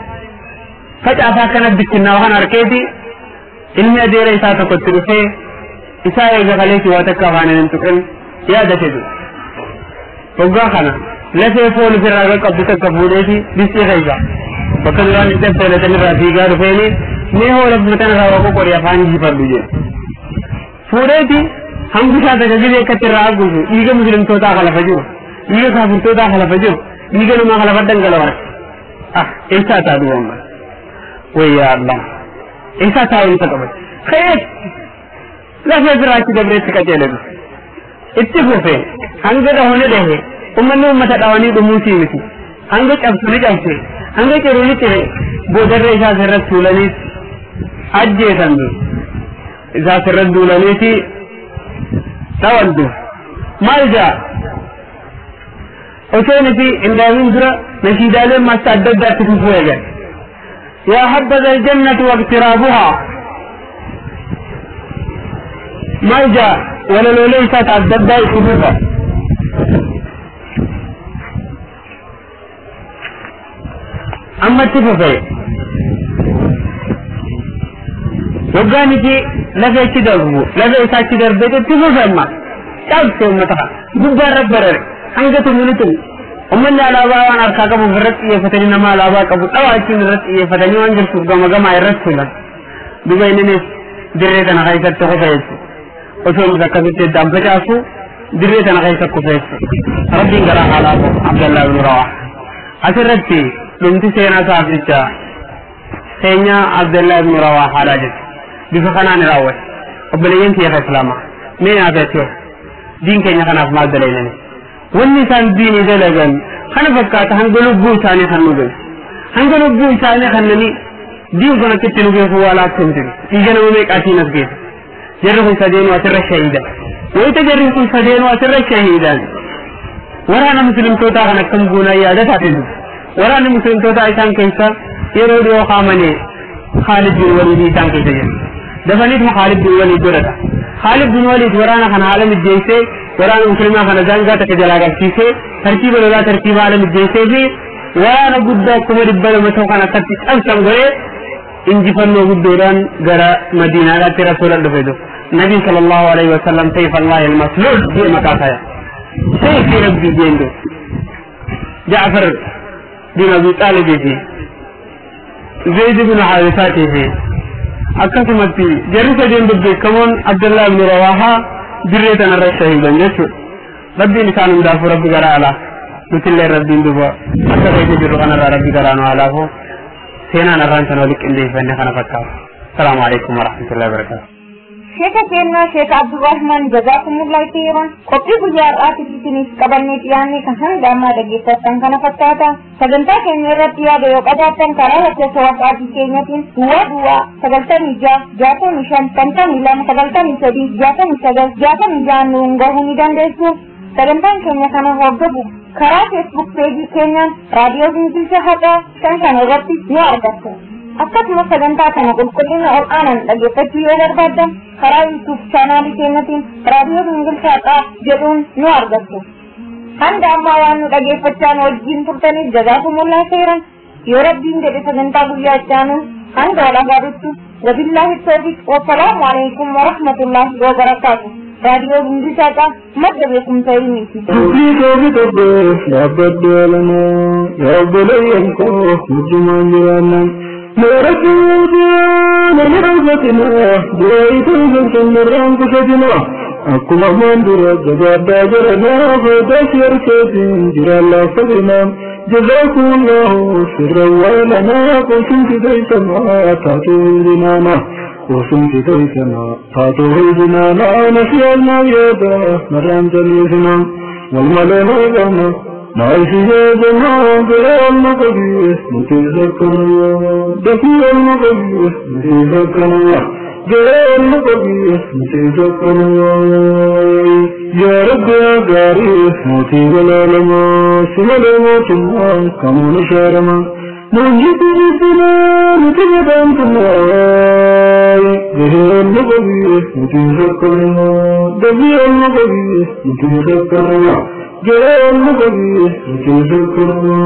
فجأة كانت بكنا وهن أركيدي علمي أدير إساءة كنت رفيه Isaa eega kaleessi waa takka afaaniin hin tuqin yaadate du. Hoggaa kana lafee foon ofirraa qaqqabdu takka fuudheeti distii keessa bakka duraan itti affeelatan irraa fiigaa dhufeeni mee hoola fufatan irraa waa qoqori afaan jifadhu jedhe. Fuudheeti hangi isaa tajaajila akkatti irraa haguusu dhiiga muslimtootaa kalafa jiru, dhiiga kaafirtootaa kalafa jiru, dhiiga namaa kalafa dhangala'aa. Ah, eessaa ta'a duuba amma? Wayyaa Allah, eessaa taa'u isa qabate? Ka'eet lafee ofirraa achi dabreetti qajeele dhufe. Itti fufe hanga dhahone dhahe. Ummanni ummata dhawanii dhumuutii miti. Hanga cabsu ni cabse, hanga ciru ni cire. Boodarra isaa sirratti tuulaniis ajjeesan. Isaa sirratti duulaniiti dhawan dur. Maal jaa? Osoo nuti hin dhaabin dura nashiidaaleen masta adda addaatti fufuu eegan. Yaa habbaza aljannatu waqtiraabuhaa. Maal jaa? Walaloolee isaa adda addaa itti fufa. Amma itti fufe. Waggaan iti lafee achi darbu, lafee isaa achi darbee itti fufe amma. Cabse uummata kana. Gubbaa irra barare. Hanga tumuni tumu. Uummanni alaabaa waan harkaa qabuuf irratti xiyyeeffatanii nama alaabaa qabu dhawaachuun irratti xiyyeeffatanii waan jirtuuf gama gamaa irratti tulan. Duba inninis dirree tana keessatti kufe jechuudha. Osoo inni akkasitti addaan facaasu dirree tana keessa kufe jechuudha. Rabbiin garaa haa laafu Abdallaa ibn Rawaa. Asirratti dhumti seenaa isaaf jecha seenyaa Abdallaa ibn Rawaa haadhaa jechuudha. Bifa kanaan raawwate. Obboleeyyan kiyya Islaamaa. Mee naaf jechuudha. Diin keenya kanaaf maal dalaynani? Wanni isaan diinii dalagan kana fakkaata hanga lubbuu isaanii kan nu gahu. Hanga lubbuu isaanii kannanii diin kun akkitti nu geessu waa laattu miti. Dhiiga nama meeqaatiin as geessa. Jarri kun sadeenuu asirra shahiidan. Wayita jarri kun sadeenuu asirra shahiidan. Waraana muslimtootaa kan akkam goonaa yaada taate jiru. Waraanni muslimtootaa isaan keessa yeroo dhiyoo kaamane Khaalid bin Waliid isaan keessa jira. Dafaniituma Khaalid bin Waliid godhata. Khaalid bin Waliid waraana kana haala mijjeessee waraana muslimaa kana daangaa takka jalaa qabsiisee tartiiba lolaa tartiiba haala mijjeessee fi waraana guddaa 200,000 ta'u kan akkatti cabsan godhee injifannoo guddoodhaan gara Madiinaadhaatti rasuula dhufe dhufe. Nabi sallallahu alaihi wasallam sayf Allah al-masluul jedhe maqaa isaa. Sayfi Rabbii jeen dhufe. Jaafar bin Abi Xaalib fi Zayd bin Haarisaatii fi akkasumatti jarri sadeen bebbeekamoon Abdullah ibn Rawaahaa dirree tanarra shahiidan jechuudha. Rabbiin isaan hundaafuu Rabbi garaa alaa. Nutillee Rabbiin duuba akka keessa jirru kanarraa Rabbi garaa nu alaafu seenaan arraan sana walitti qindeeffanne kana fakkaata. Salaamu alaikum warahmatullahi wabarakatuh. Sheeka keenyaa Sheeka Abdurrahman jazaakumullahu khairan. Qophii guyyaa har'aatiif isiniif qabannee dhiyaanne kan hanga ammaa dhaggeeffattan kana fakkaata. Sagantaa keenya irratti yaada yoo qabaattan karaa lakkoofsa WhatsApp keenyatiin 00 96 65 52 93 69 66 nuun gahuu ni dandeessu. Sagantaan keenya kana hordofu karaa Facebook peejii keenyaan raadiyoo Gingilchaa Haqaa 55 irratti ni argattu. Akkasumas sagantaa kana qulqullina ol aanaan dhaggeeffachuu yoo barbaaddan karaa YouTube chaanaalii keenyatiin raadiyoo Gingilchaa Haqaa jedhuun ni argattu. Hanga ammaa waan nu dhaggeeffachaa nu wajjin turtaniif jazaakumullahu khairan. Yoo Rabbiin jedhe sagantaa guyyaa itti aanuun hanga wal agarrutti wabillaahi tawfiiq wassalaamu alaikum warahmatullaahi wabarakaatu. Raadiyoo Gingilchaa Haqaa madda beekumsa ilmiiti. Dubbii koo bitadhee dhaabbadhu alamaa yaa obboleeyyan koo wajjumaan jiraanna. يا ربي يا ربنا دعيت سنران كسجنا أكما من درا جزا جرنا فدس يركتين جرا لا فدنا جزاكم الله سرا ولنا قسم في تاتو لنا قسم في تاتو لنا نسينا يدا مرام جلسنا والملائكة نعيش يا جماعة المقدس متذكرنا دفيع المقدس متذكرنا جاء المقدس متذكرنا يا رب يا قارئ موتي ولا لما سمى الموت الله كمون شارما ننجد بنا نتجد الله جاء المقدس متذكرنا دفيع المقدس متذكرنا جاء المقدس متذكرنا.